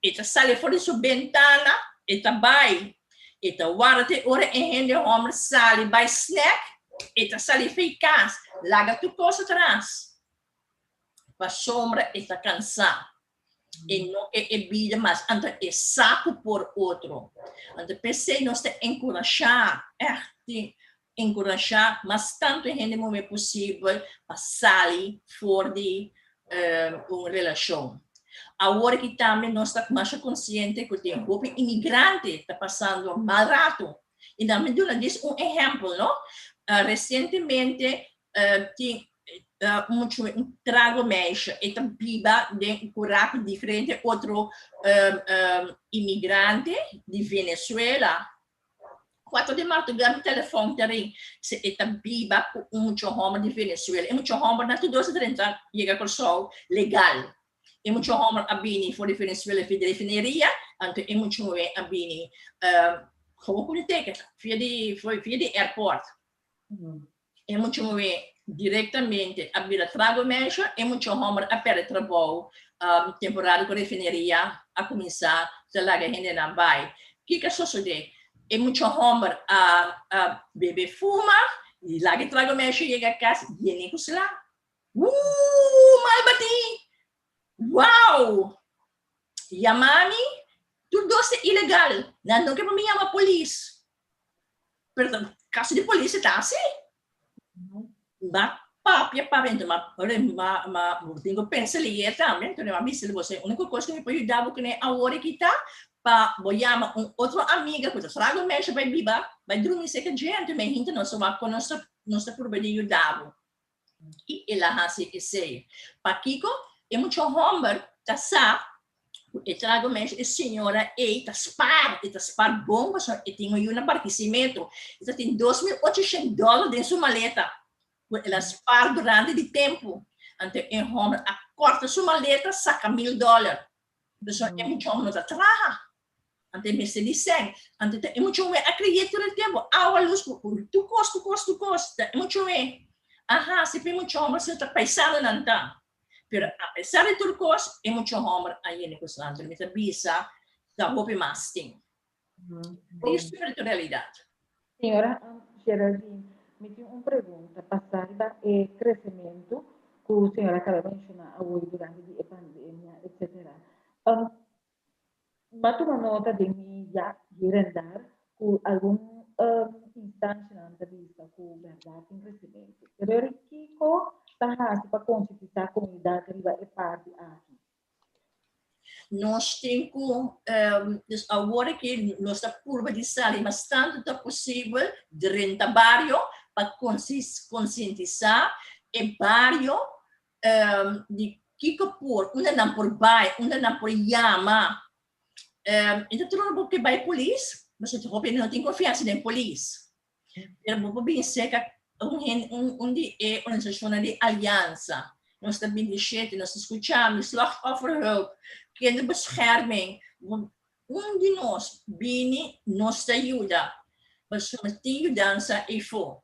e ta sali for di su bentana, e ta bai. E ta warda te ora e hende hòmber sali bai snèk, e ta sali fei kas, laga tur kos atras. Pasobra e ta kansá. E no ke e bida mas, anto e sa ku por otro. Anto p'esei nos ta enkurashá, ègt tin enkurashá mas tantu hende muhé posibel pa sali for di un relashon. Awor aki tambe nos ta masha konsiente ku tin hopi imigrante ta pasando mal ratu. I nan mi duna djis un ehèmpel, no? Resientemente tin muchu un trago meisje e ta biba den un kurá ku diferente otro imigrante di Venezuela. Kuater di martugá mi telefòn ta ring, se e ta biba ku un mucha hòmber di Venezuela. E mucha hòmbernan tur dos a drenta yega Kòrsou legal. E mucha hòmber a bini for di Venezuela via di refineria, anto e mucha muhé a bini gewoon ku un teken via di via di airport. E mucha muhé direktamente a bira trago meisje, e mucha hòmber a pèrdè trabou temporada ku refineria a kuminsá ta laga hendenan bai. Kiko a sosodé? E mucha hòmber a bebe fuma i laga e trago meisje yega kas yene ku sla. Wuu! Mal batí! Wow! Yama mi, tur dos ta ilegal. Nan no ke pa mi yama polis. Pero ta kaso di polis e ta hasi. Ma papia papia enton ma ma ma bo tin ku pensa lier tambe enton mi a bisa bo e uniko kos ku mi por yuda bo kuné awor aki ta pa bo yama un otro amiga ku ta traga un mesha bai biba bai drumi serka dje enton mi hinta nos ta wak kon nos ta nos ta purba di yuda bo i el a hasi esei. Pakiko? E mucha hòmber ta sa ku e trago mes e señora ei ta spar, e ta spar bon pasobra e tin un yu na Barquisimeto. E ta tin 2800 dòler den su maleta ku el a spar durante di tempu. Anto e hòmber a kòrta su maleta saka mil dòler. Pasobra e mucha hòmber no ta traha. Anto e mester di sèn. Anto ta e mucha muhé a kri'é tur e tempu, awa, lus, tur kos, tur kos, tur kos. Ta e mucha muhé a hasi pa e mucha hòmber asina ta paisanonan ta. Pero apesar di tur kos, e mucha hòmber a yena ku santu. Mi ta bisa ta hopi mas tin. Tristu pero ta realidat. Señora Geraldine, mi tin un pregunta basá riba e kresementu ku señora a kaba menshoná awor durante di e pandemia, etcetera. M'a tuma nota den mi ya hier en daar ku algun instanshanan ta bisa ku bèrdat tin kresementu. Pero eri kiko ta hasi pa konsientisá komunidat riba e parti aki? Nos tin ku, dus awor aki nos ta purba di sali mas tantu ta posibel drenta bario pa konsientisá e bario di kiko por, unda nan por bai, unda nan por yama. E ta trono bo ke bai polis, pasobra hopi hende no tin konfiansa den polis. Pero bo por bin serka un hende, un, un di e organisashonnan di aliansa. Nos ta bin di shete, nos ta skucha mi, slachtofferhulp, kinderbescherming. Un di nos bini, nos ta yuda. Pasobra tin yudansa eifó.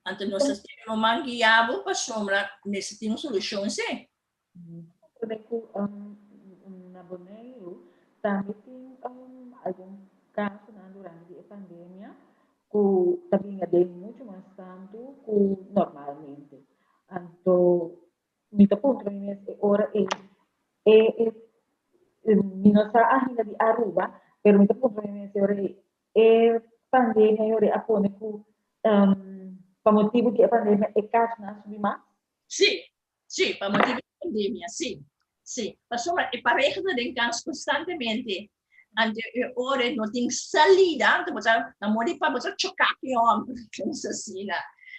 Anto nos ta tene un man guia bo pasobra mester tin un solushon si. Comprende ku na Boneiru tambe tin algun kasonan durante di e pandemia ku ta bin aden muchu mas tantu ku normalmente. Anto mi ta puntra mi mes e ora ei e e mi no sa ainda di Aruba pero mi ta puntra mi mes e ora ei E pandemia yori a pone ku pa motibu di e pandemia e kasonan a subi mas? Sí, sí, pa motibu di pandemia, sí, sí. Pasobra e pareha ta den kas konstantemente, anto e ora no tin salida, anto bo ta na moda di pa bo ta choká ku e hòmber, kos asina.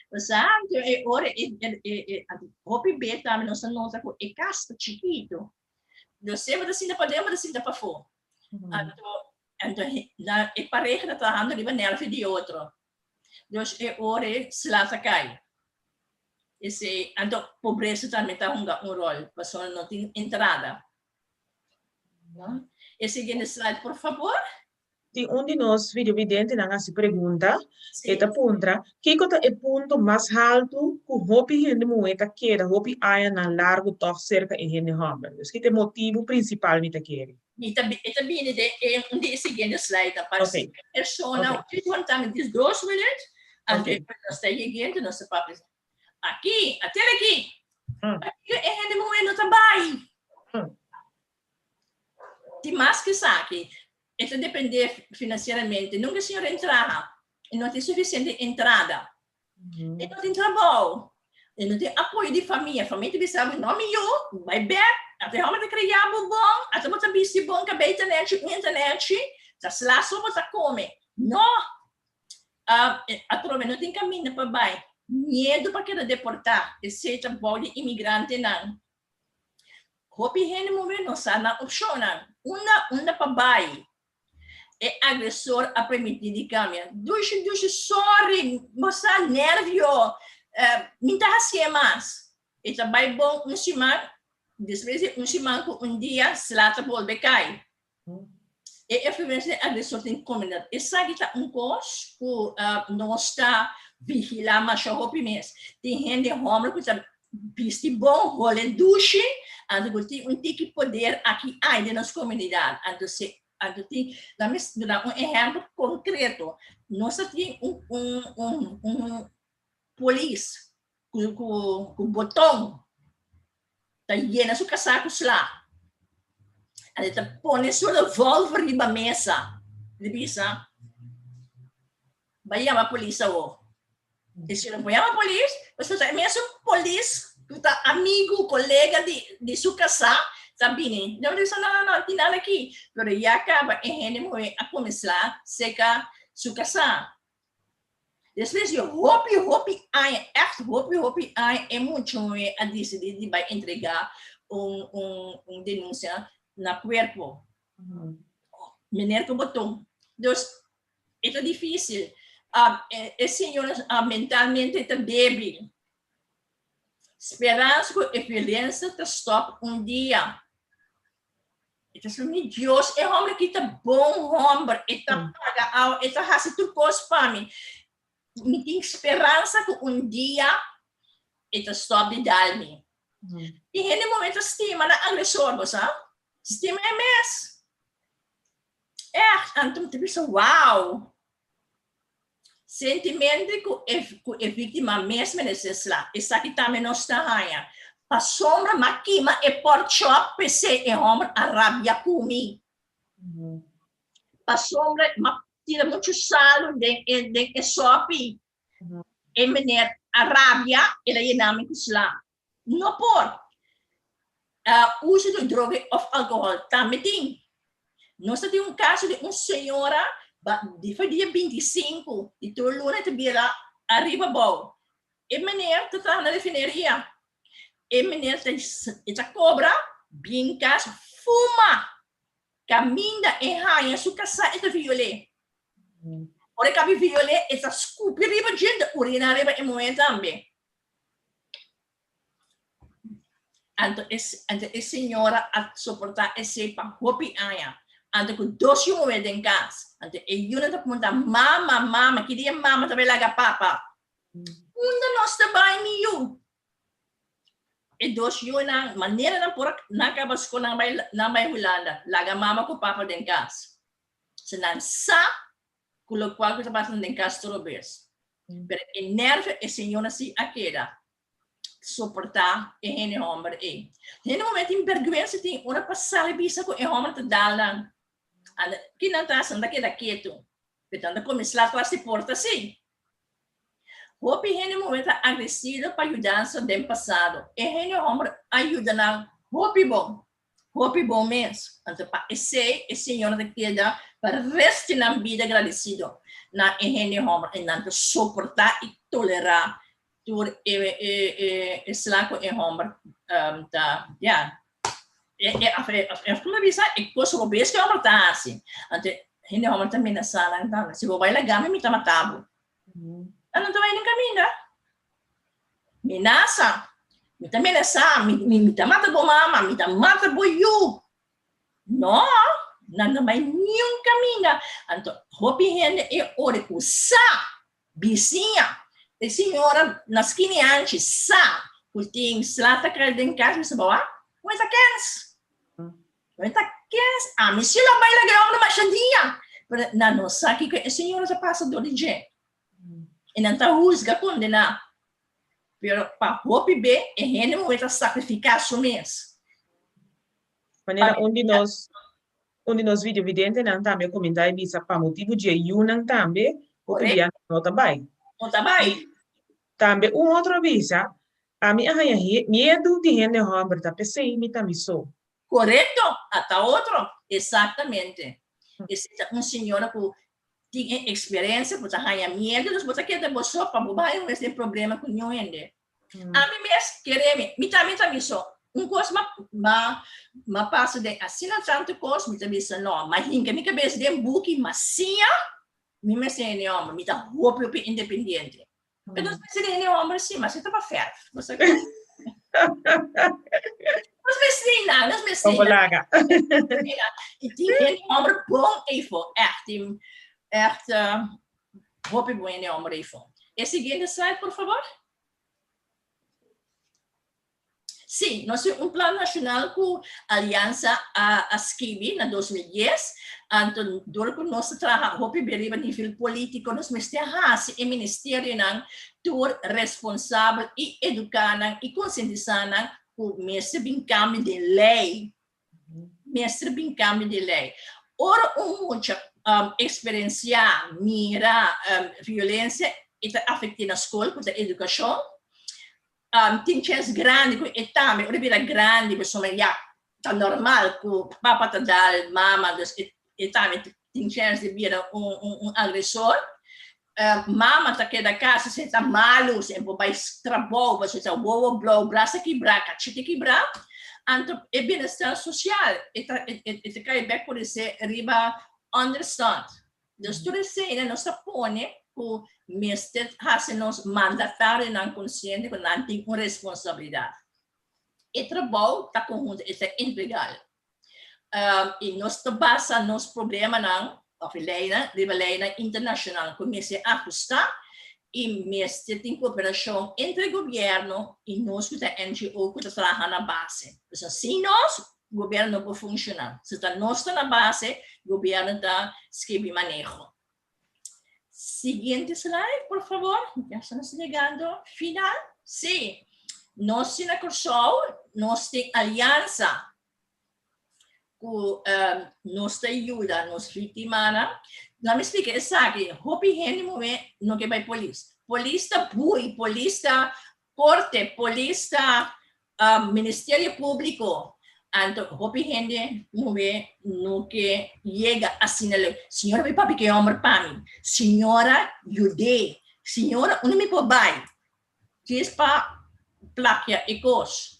Bo sa, anto e ora e e anto hopi be tambe nos ta nota ku e kas ta chikitu. Nos semper ta sinta paden, bo ta sinta pafó. Anto Anto na e pareha ta trahando riba nervio di otro. Dus e ora e sla ta kai. Esei, anto pobresa tambe ta hunga un rol, pasobra no tin entrada. No? E siguiente slide, por fabor. Tin un di nos videovidentenan hasi pregunta. E ta puntra, Kiko ta e punto mas haltu ku hopi hende muhé ta keda hopi añanan largu tòg serka e hende hòmber? Dus ki ta e motibu prinsipal mi ta kere? Mi ta e ta bini den e un di e siguiente slide pa Ok. persona Ok. Just one time, just dos minuut. Anto Ok. nos ta yegente, nos ta papia. Aki, atel aki. Aki e hende muhé no ta bai. Tin mas ku esaki, e ta dependé finansieramente. Nunka e señor a traha, e no tin sufisiente entrada. E no tin trabou, e no tin apoyo di famia. Famia ta bisa bo, no mi yu, bai bèk, ata e hòmber ta kria bo bon, ata bo ta bisti bon, kabei ta nèchi, uña ta nèchi, ta sla so bo ta kome. No! Atrobe no tin kaminda pa bai. Miedu pa keda deportá, esei ta bou di imigrantenan. Hopi hende muhé no sa nan opshonnan. Unda unda pa bai? E agresor a permití di kambia. Dushi dushi sorry, bo sa nervio, mi ta hasié mas. E ta bai bon un siman, despues di un siman ku un dia sla ta bolbe kai. E influensia di agresor tin komunidat. Esaki ta un kos ku nos ta vigilá masha hopi mes. Tin hende hòmber ku ta bisti bon, hole dushi, anto ku tin un tiki poder aki ai den nos komunidat. Anto si anto tin, laat mi duna un ehèmpel konkreto. Nos ta tin un un un un polis ku ku ku boton ta yena su kasá ku sla. E ta pone su revolver riba mesa. E ta bisa, Bai yama polis awor. E si no por yama polis, pasobra ta e mesun polis ku ta amigu, kolega di di su kasá ta bini. Nan ta bisa, no, no, no, tin nada aki. Pero ya kaba e hende muhé a kuminsá seka su kasá. Despues di hopi hopi aña, ègt hopi hopi aña, e muchahoe a disidí di bai entregá un un un denunsia na kuerpo. Meneer ku boton. Dus e ta difísil. E e señora mentalmente ta débil. Speransa ku e violensia ta stòp un dia. E ta mi Dios, e homber aki ta bon homber, e ta paga awa, e ta hasi tur kos pa mi. Mi tin speransa ku un dia e ta stòp di dal mi. Tin hende momen ta stima nan agresor, bo sa? Stima e mes. Ègt, anto mi ta bisa, wow! Sentimento ku e ku e víktima mes meresé sla. Esaki tambe nos ta haña. Pasobra m'a kima e porkchop p'esei e hòmber a rabia ku mi. Pasobra m'a tira muchu salu den e den e sòpi. E meneer a rabia, el a yena mi ku sla. No por. Uso di droga of alcohol tambe tin. Nos ta tin un caso di un señora di for dia 25 di tur luna ta bira ariba abou. E meneer ta traha na refineria. E meneer ta e ta cobra bien cas fuma. Caminda e haña su casa e ta viol'é. Ora e cabi viol'é e ta scupi riba dje, ta urina riba e muher tambe. Anto e, anto e señora a soportá esei pa hopi aña. Anto ku dos yu muhé den kas. Anto e yunan ta punta, Mama, mama, ki dia mama ta bai laga papa? Unda nos ta bai, mi yu? E dos yunan, manera nan por a, nan kaba skol, nan bai, nan bai Hulanda, laga mama ku papa den kas. Si nan sa ku lokual ku ta pasando den kas tur obes. Pero e nervio e señora si a keda soportá e hende hòmber ei. Hende muhé tin bèrgwensa tin ora pa sali bisa ku e hòmber ta dal nan. Anda ki nan ta hasi? Nan ta keda ketu. Pero nan ta kuminsá tras di porta si. Hopi hende muhé ta agresido pa yudansa den pasado. E hende hòmber a yuda nan hopi bon. Hopi bon mes. Anto pa esei e señora ta keda pa rest di nan bida gradesido na e hende homber i nan ta soporta i tolera tur e e e sla ku e homber ta ya e e of como bisa e kos robes ku e homber ta hasi. Anto hende homber ta menasa nan tambe si bo bai laga mi mi ta mata bo. Nan no ta bai den kaminda. Menasa. Mi ta menasá, mi, mi, mi ta mata bo mama, mi ta mata bo yu. No, Nan no bai niun kaminda. Anto hopi hende e ora ku sa bisiña, e señora na skina anchi sa ku tin sla ta krai den kas, mi sa bawa, bo ta kens. Bo ta kens. Ami si lo bai laga e homber masha dia. Pero nan no sa kiko e señora ta pasa dor di dje. E nan ta husga, kondená. Pero pa hopi be e hende muhé ta sakrifiká su mes. Manera un di nos un di nos videovidentenan tambe a komentá i bisa pa motibu dje yunan tambe hopi bia no ta bai. No ta bai. I tambe un otro a bisa, ami a haña miedu di hende hòmber ta p'esei mi ta mi so. Korekto, ata otro. Esaktamente. Esei ta un señora ku tin e eksperensia ku ta haña miedu, dus bo ta keda bo so pa bo bai un bes den problema ku niun hende. Ami mes, kere mi, mi tambe ta mi so. Un kos ma ma ma pasa den asina tantu kos, mi ta bisa no, ma hinka mi kabes den buki, ma siña, mi mester hende hòmber, mi ta hopi hopi independiente. Pero nos mester hende hòmber si, ma si ta pa fèrf. Bo sa kiko? Nos mester na, nos mester Como laga. I tin hende hòmber bon eifo, ègt, tin ègt hopi bon hende hòmber eifo. E siguiente slide, por favor. Sí, nos tin un plan nashonal ku Aliansa a a skibi na 2010, anto dor ku nos ta traha hopi be riba nivel polítiko nos mester hasi e ministerionan tur responsabel i eduká nan i konsientisá nan ku mester bin kambio den lei. Mester bin kambio di lei. Ora un mucha eksperensiá, mira violensia e ta afekt'é na skol ku ta edukashon. Tin chens grandi ku e tambe ora e bira grandi pasobra ya ta normal ku papa ta dal mama dus e tambe tin chens di bira un agresor. Mama ta keda kas si e ta malu, si e por bai trabou pasobra e ta wowo blou, brasa kibrá, kachete kibrá. Anto e bienestar sosial e ta e ta kai bek por esei riba onderstand. Dus tur eseinan nos ta pone ku mester hasi nos mandatarionan konsiente ku nan tin un responsabilidat. E trabou ta konhunto, e ta integral. I nos ta basa nos problemanan òf e leinan riba leinan internashonal ku mester ahustá i mester tin kooperashon entre gobièrnu i nos ku ta NGO ku ta traha na base. Pasobra sin nos, Gobierno no por funciona. Si ta nos ta na base, gobierno ta scribi maneho. Siguiente slide, por favor. Ya estamos llegando final. Sí, nos tin na Kòrsou, nos tin aliansa ku um, nos ta yuda nos víktimanan. Laat me splika esaki. Hopi hende muhé no ke bai polis. Polis ta bui, polis ta korte, polis ta Ministerio Públiko, anto hopi hende muhé no ke yega asina leu. Señora bai papia ku e hòmber pa mi. Señora yud'é. Señora unda mi por bai? Djis pa plakia e kos.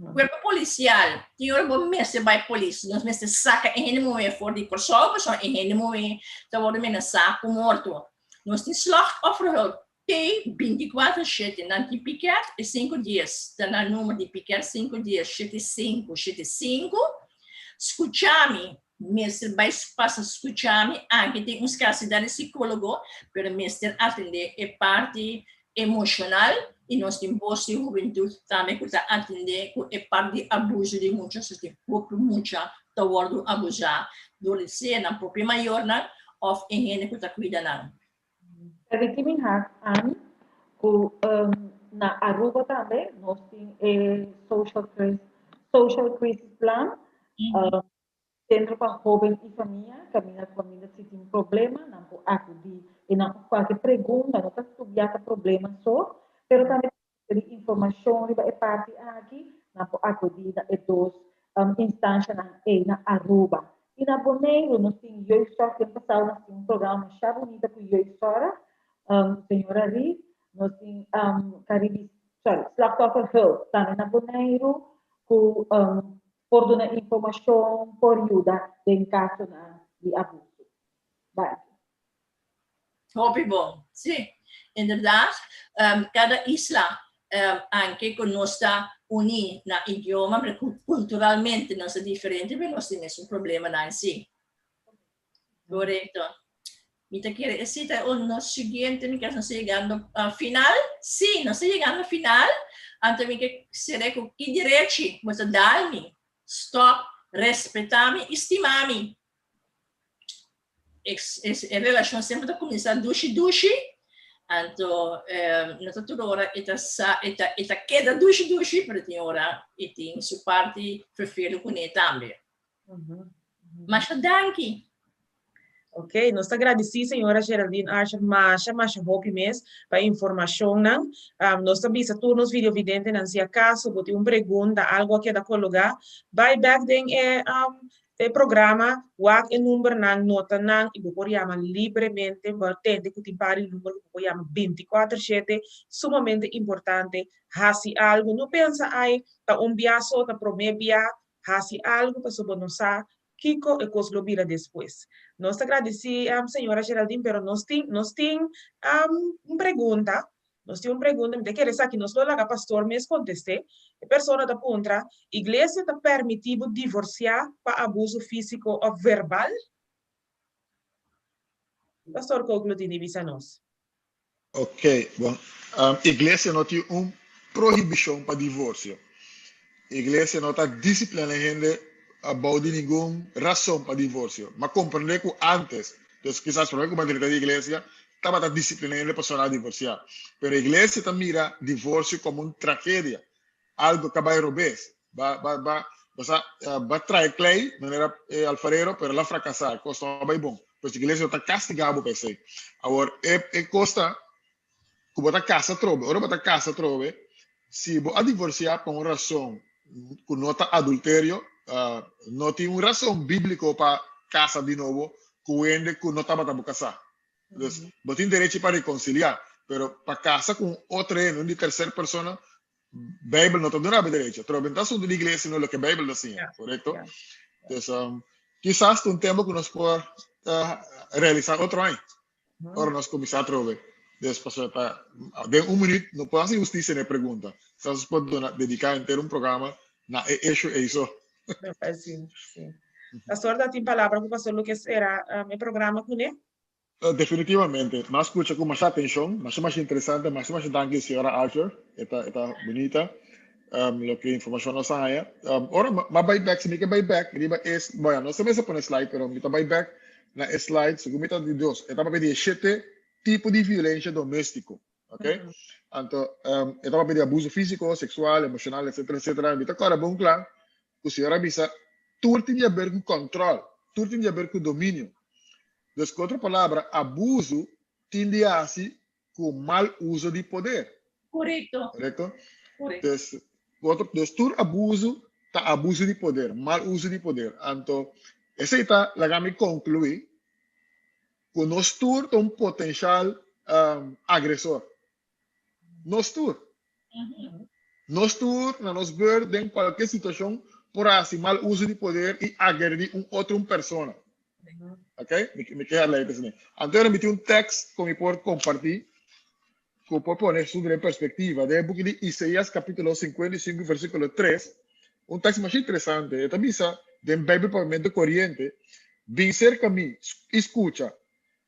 Kuerpo polisial, tin ora bo mester bai polis. Nos mester saka e hende muhé for di Kòrsou pasobra e hende muhé ta wòrdu menasá ku morto. Nos tin slachtofferhulp. T binticuatro shete nan tin piket e sinku dies ta nan number di piket sinku dies shete sinku shete sinku skucha mi mester bai pasa skucha mi anke tin un skarsidat di sikologo pero mester atende e parti emoshonal i nos tin bos di hubentut tambe ku ta atende ku e parti di abuso di mucha so tin hopi mucha ta wordu abusa dor di sea nan propio mayornan of e hende ku ta kuida nan. Permití mi hak ami ku na Aruba tambe nos tin e Social Social Crisis Plan, Sentro pa Hoben i Famia, kaminda ku kaminda si tin problema nan por akudí i nan por kualke pregunta, no ta studiá ta problema so, pero tambe di informashon riba e parti aki, nan por akudí na e dos instanshanan ei na Aruba. I na Boneiru nos tin Jeugdzorg, den pasado nos tin un programa masha bunita ku Jeugdzorg, señora Reed, nos tin Caribisch, sorry, Slachtofferhulp tambe na Boneiru ku por duna informashon, por yuda den kasonan di abuso. Danki. Hopi bon. Sí, inderdaad. Kada isla, anke ku nos ta uní na idioma, pero ku kulturalmente nos ta diferente, pero nos tin mesun problemanan sí. Korekto. Mi ta kere esei ta un nos siguiente, mi nos ta yegando final. Sí, nos ta yegando final. Anto mi ke sere ku ki derechi bo ta dal mi stop respetá mi i stima mi. E relashon semper ta kuminsá dushi dushi, anto no ta tur ora e ta sa e ta e ta keda dushi dushi, pero tin ora e tin su parti ferfelu kuné tambe. Masha danki. Ok, nos ta gradisí señora Geraldine Archer masha masha hopi mes pa e informashonnan. Nos ta bisa tur nos videovidentenan si akaso bo tin un pregunta, algu a keda kologá, bai bèk den e e programa, wak e numbernan, nota nan i bo por yama libremente. Bo a tende ku tin par di number ku bo por yama bintikuater shete, sumamente importante hasi algu. No pensa ai ta un bia so, ta promé bia, Hasi algu pasobra bo no sa kiko e kos lo bira despues. Nos ta gradisí señora Geraldine, pero nos tin nos tin un pregunta, nos tin un pregunta, mi ta kere esaki nos lo laga pastor mes kontest'é. E persona ta puntra, Iglesia ta permití bo divorsiá pa abuso físiko òf verbal? Pastor Kook lo tin di bisa nos. Ok, bon. Iglesia no tin un prohibishon pa divorsio. Iglesia no ta disiplina hende abou di ningun rason pa divorsio. M'a komprendé ku ántes, dus kisas promé ku m'a drenta di iglesia, tabata disiplina hende pasobra nan a divorsiá. Pero iglesia ta mira divorsio komo un tragedia, algu ka bai robes. Ba, ba, ba, bo sa, ba trae klei, manera e alfarero, pero el a frakasá, e kos no a bai bon. Pues iglesia no ta kastigá bo pa esei. Awor, e, e kos ta ku bo ta kasa atrobe. Ora bo ta kasa atrobe, si bo a divorsiá pa un rason ku no ta adulterio, no tin un rason bíbliko pa kasa di nobo ku hende ku no tabata bo kasá. Dus, bo tin derechi pa rekonsiliá, pero pa kasa ku un otro hende, un di terser persona, Bijbel no ta duna bo derecho. Pero no ta asunto di iglesia, sino loke Bijbel ta siña, korekto? Dus um, kisas ta un tempo ku nos por uh, realisá otro aña. Ora nos kuminsá atrobe. Dus pasobra ta den un minuut no por hasi hustisia na e pregunta. Kisas nos por duna dediká henter un programa na e issue ei so. Sí, sí. Pastor, ta tin palabra ku pastor lo ke sera um, e programa kuné? Definitivamente. M'a scucha cu masha atencion, masha masha interesante, masha masha danki señora Archer, e ta e ta bunita loke informacion nos a haya. Ora m'a bay bek, si mi ke bay bek riba e, bueno no se mester pone slide pero mi ta bay bek na e slide segun mi ta di dos, e ta papia di e shete tipo di violencia domestico, ok? Anto e ta papia di abuso fisico, sexual, emocional, etcetera etcetera, mi ta corda bon cla cu señora a bisa tur tin di haber cu control, tur tin di haber cu dominio. Dus ku otro palabra, abusu tin di hasi ku mal uso di poder. Korekto. Korekto? Korekto. Dus, otro, dus tur abusu ta abusu di poder, mal uso di poder. Anto, esei ta laga mi konkluí ku nos tur ta un potenshal agresor. Nos tur. Nos tur na nos beurt den kualke situashon por hasi mal uso di poder i agredí un otro un persona. Ok? Mi, mi ke herleid esei. Anto mi tin un tekst ku mi por kompartí ku por pone esun den perspektiva. Den e buki di Isaías kapítulo 55 versíkulo 3, un tekst masha interesante. E ta bisa den Beibel Papiamento Koriente, Bin serka mi i skucha.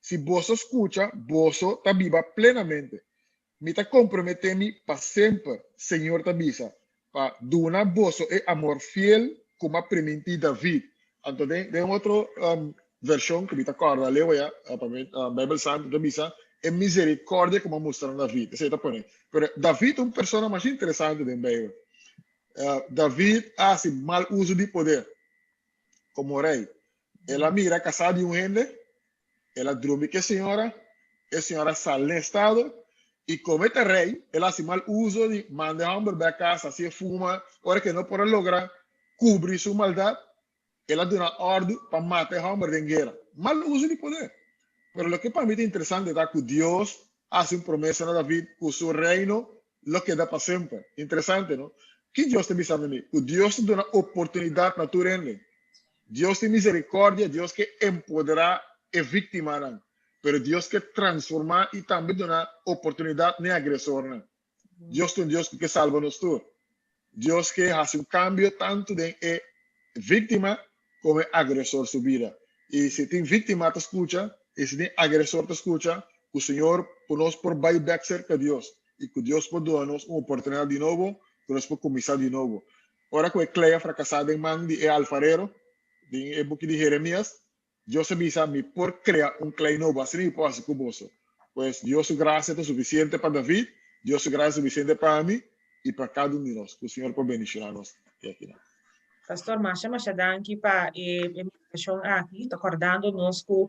Si boso skucha, boso ta biba plenamente. Mi ta komprometé mi pa semper, Señor ta bisa, pa duna boso e amor fiel ku m'a primintí David. Anto den den otro vershon ku mi ta kòrda leu aya, pa mi Beibel Santu ta bisa, e miserikòrdia ku m'a mustra na David. Esei ta pone. Pero David ta un persona masha interesante den Beibel. David a hasi mal uso di poder komo rei. El a mira kasá di un hende, el a drumi ku e señora, e señora a sali na estado i komo e ta rei, el a hasi mal uso di manda e hòmber bai kas, hasi e fuma, ora ku e no por a logra kubri su maldat, el a duna òrdu pa mata e hòmber den guera. Mal uso di poder. Pero loke pa mi ta interesante ta ku Dios a hasi un promesa na David ku su reino lo keda pa semper. Interesante, no? Ki Dios ta bisando mi? Ku Dios ta duna oportunidat na tur hende. Dios tin misericordia, Dios ke empoderá e víktimanan, pero Dios ke transformá i tambe duna oportunidat n'e agresornan. Dios ta un Dios ku ke salba nos tur. Dios ke hasi un kambio tantu den e víktima komo e agresor su bida. I si tin víktima ta skucha i si tin agresor ta skucha, ku Señor ku nos por bai bèk serka Dios i ku Dios por duna nos un oportunidat di nobo ku nos por kuminsá di nobo. Ora ku e klei a frakasá den man di e alfarero, den e buki di Jeremias, Dios a bisa, Mi por krea un klei nobo, asina mi por hasi ku boso. Pues, Dios su grasia ta sufisiente pa David, Dios su grasia ta sufisiente pa mi i pa kada un di nos. Ku Señor por bendishoná nos te akinan. Pastor, masha masha danki pa e meditashon aki, ta kòrdando nos ku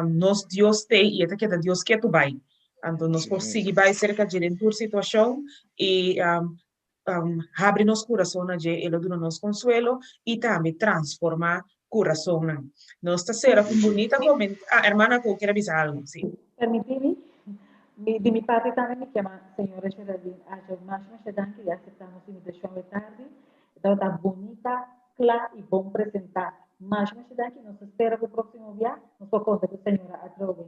nos Dios t'ei i e ta keda Dios ketu bai. Anto nos por sigui bai serka dje den tur situashon i habri nos kurason na dje, e lo duna nos konsuelo i tambe transformá kurasonnan. Nos ta sera ku un bunita koment, ah, hermana ku kier a bisa algu, si. Permití mi, mi di mi parti tambe mi kema señora Geraldine Archer masha masha danki di aseptá nos invitashon awe tardi. E tabata bunita, kla i bon presentá. Masha masha danki, nos ta spera ku próksimo bia nos por konta ku señora atrobe.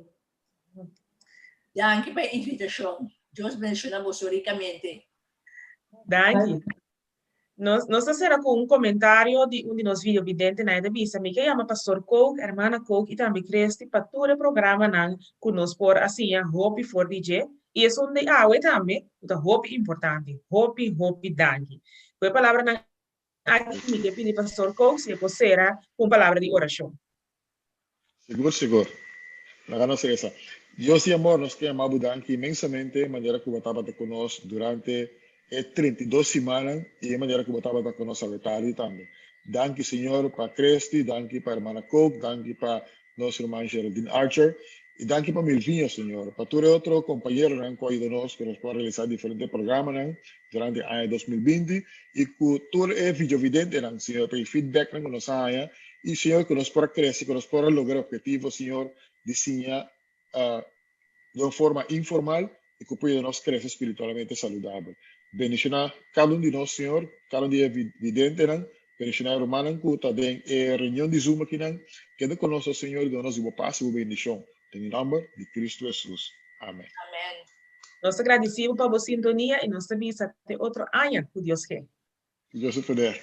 Danki pa e invitashon. Dios bendiciona boso ricamente. Danki. Nos, nos ta sera ku un komentario di un di nos videovidentenan. E ta bisa, Mi ke yama Pastor Kook, Hermana Kook i tambe Christy pa tur e programanan ku nos por a siña hopi for di dje i esun di awe tambe ku ta hopi importante. Hopi, hopi danki. Ku e palabranan aki mi ke pidi Pastor Kook si e por sera ku un palabra di orashon. Sigur, sigur. Laga nos resa. Dios di amor, nos ke yama bo danki inmensamente manera ku bo tabata ku nos durante e 32 simannan i e manera ku bo tabata ku nos awe tardi tambe. Danki, Señor, pa Christy, danki pa hermana Kook, danki pa nos ruman Geraldine Archer, i danki pa Milvinho, Señor, pa tur e otro kompañeronan ku a yuda nos ku nos por a realisá diferente programanan durante aña 2020 i ku tur e videovidentenan, Señor, pa e feedbacknan ku nos a haña I, Señor, ku nos por a krese, ku nos por a logra e ophetivo, Señor, di siña den un forma informal i ku por yuda nos krese spiritualmente saludabel. Bendishoná kada un di nos, Señor, kada un di e videntenan, bendishoná e rumannan ku ta den e reunion di Zoom akinan. Keda ku nos, o Señor, i duna nos di bo pas i bo bendishon. Den e nòmber di Kristu Hesus. Amen. Amen. Nos ta gradisí bo pa bo sintonia i nos ta bisa te otro aña ku Dios ke. Ku Dios su poder.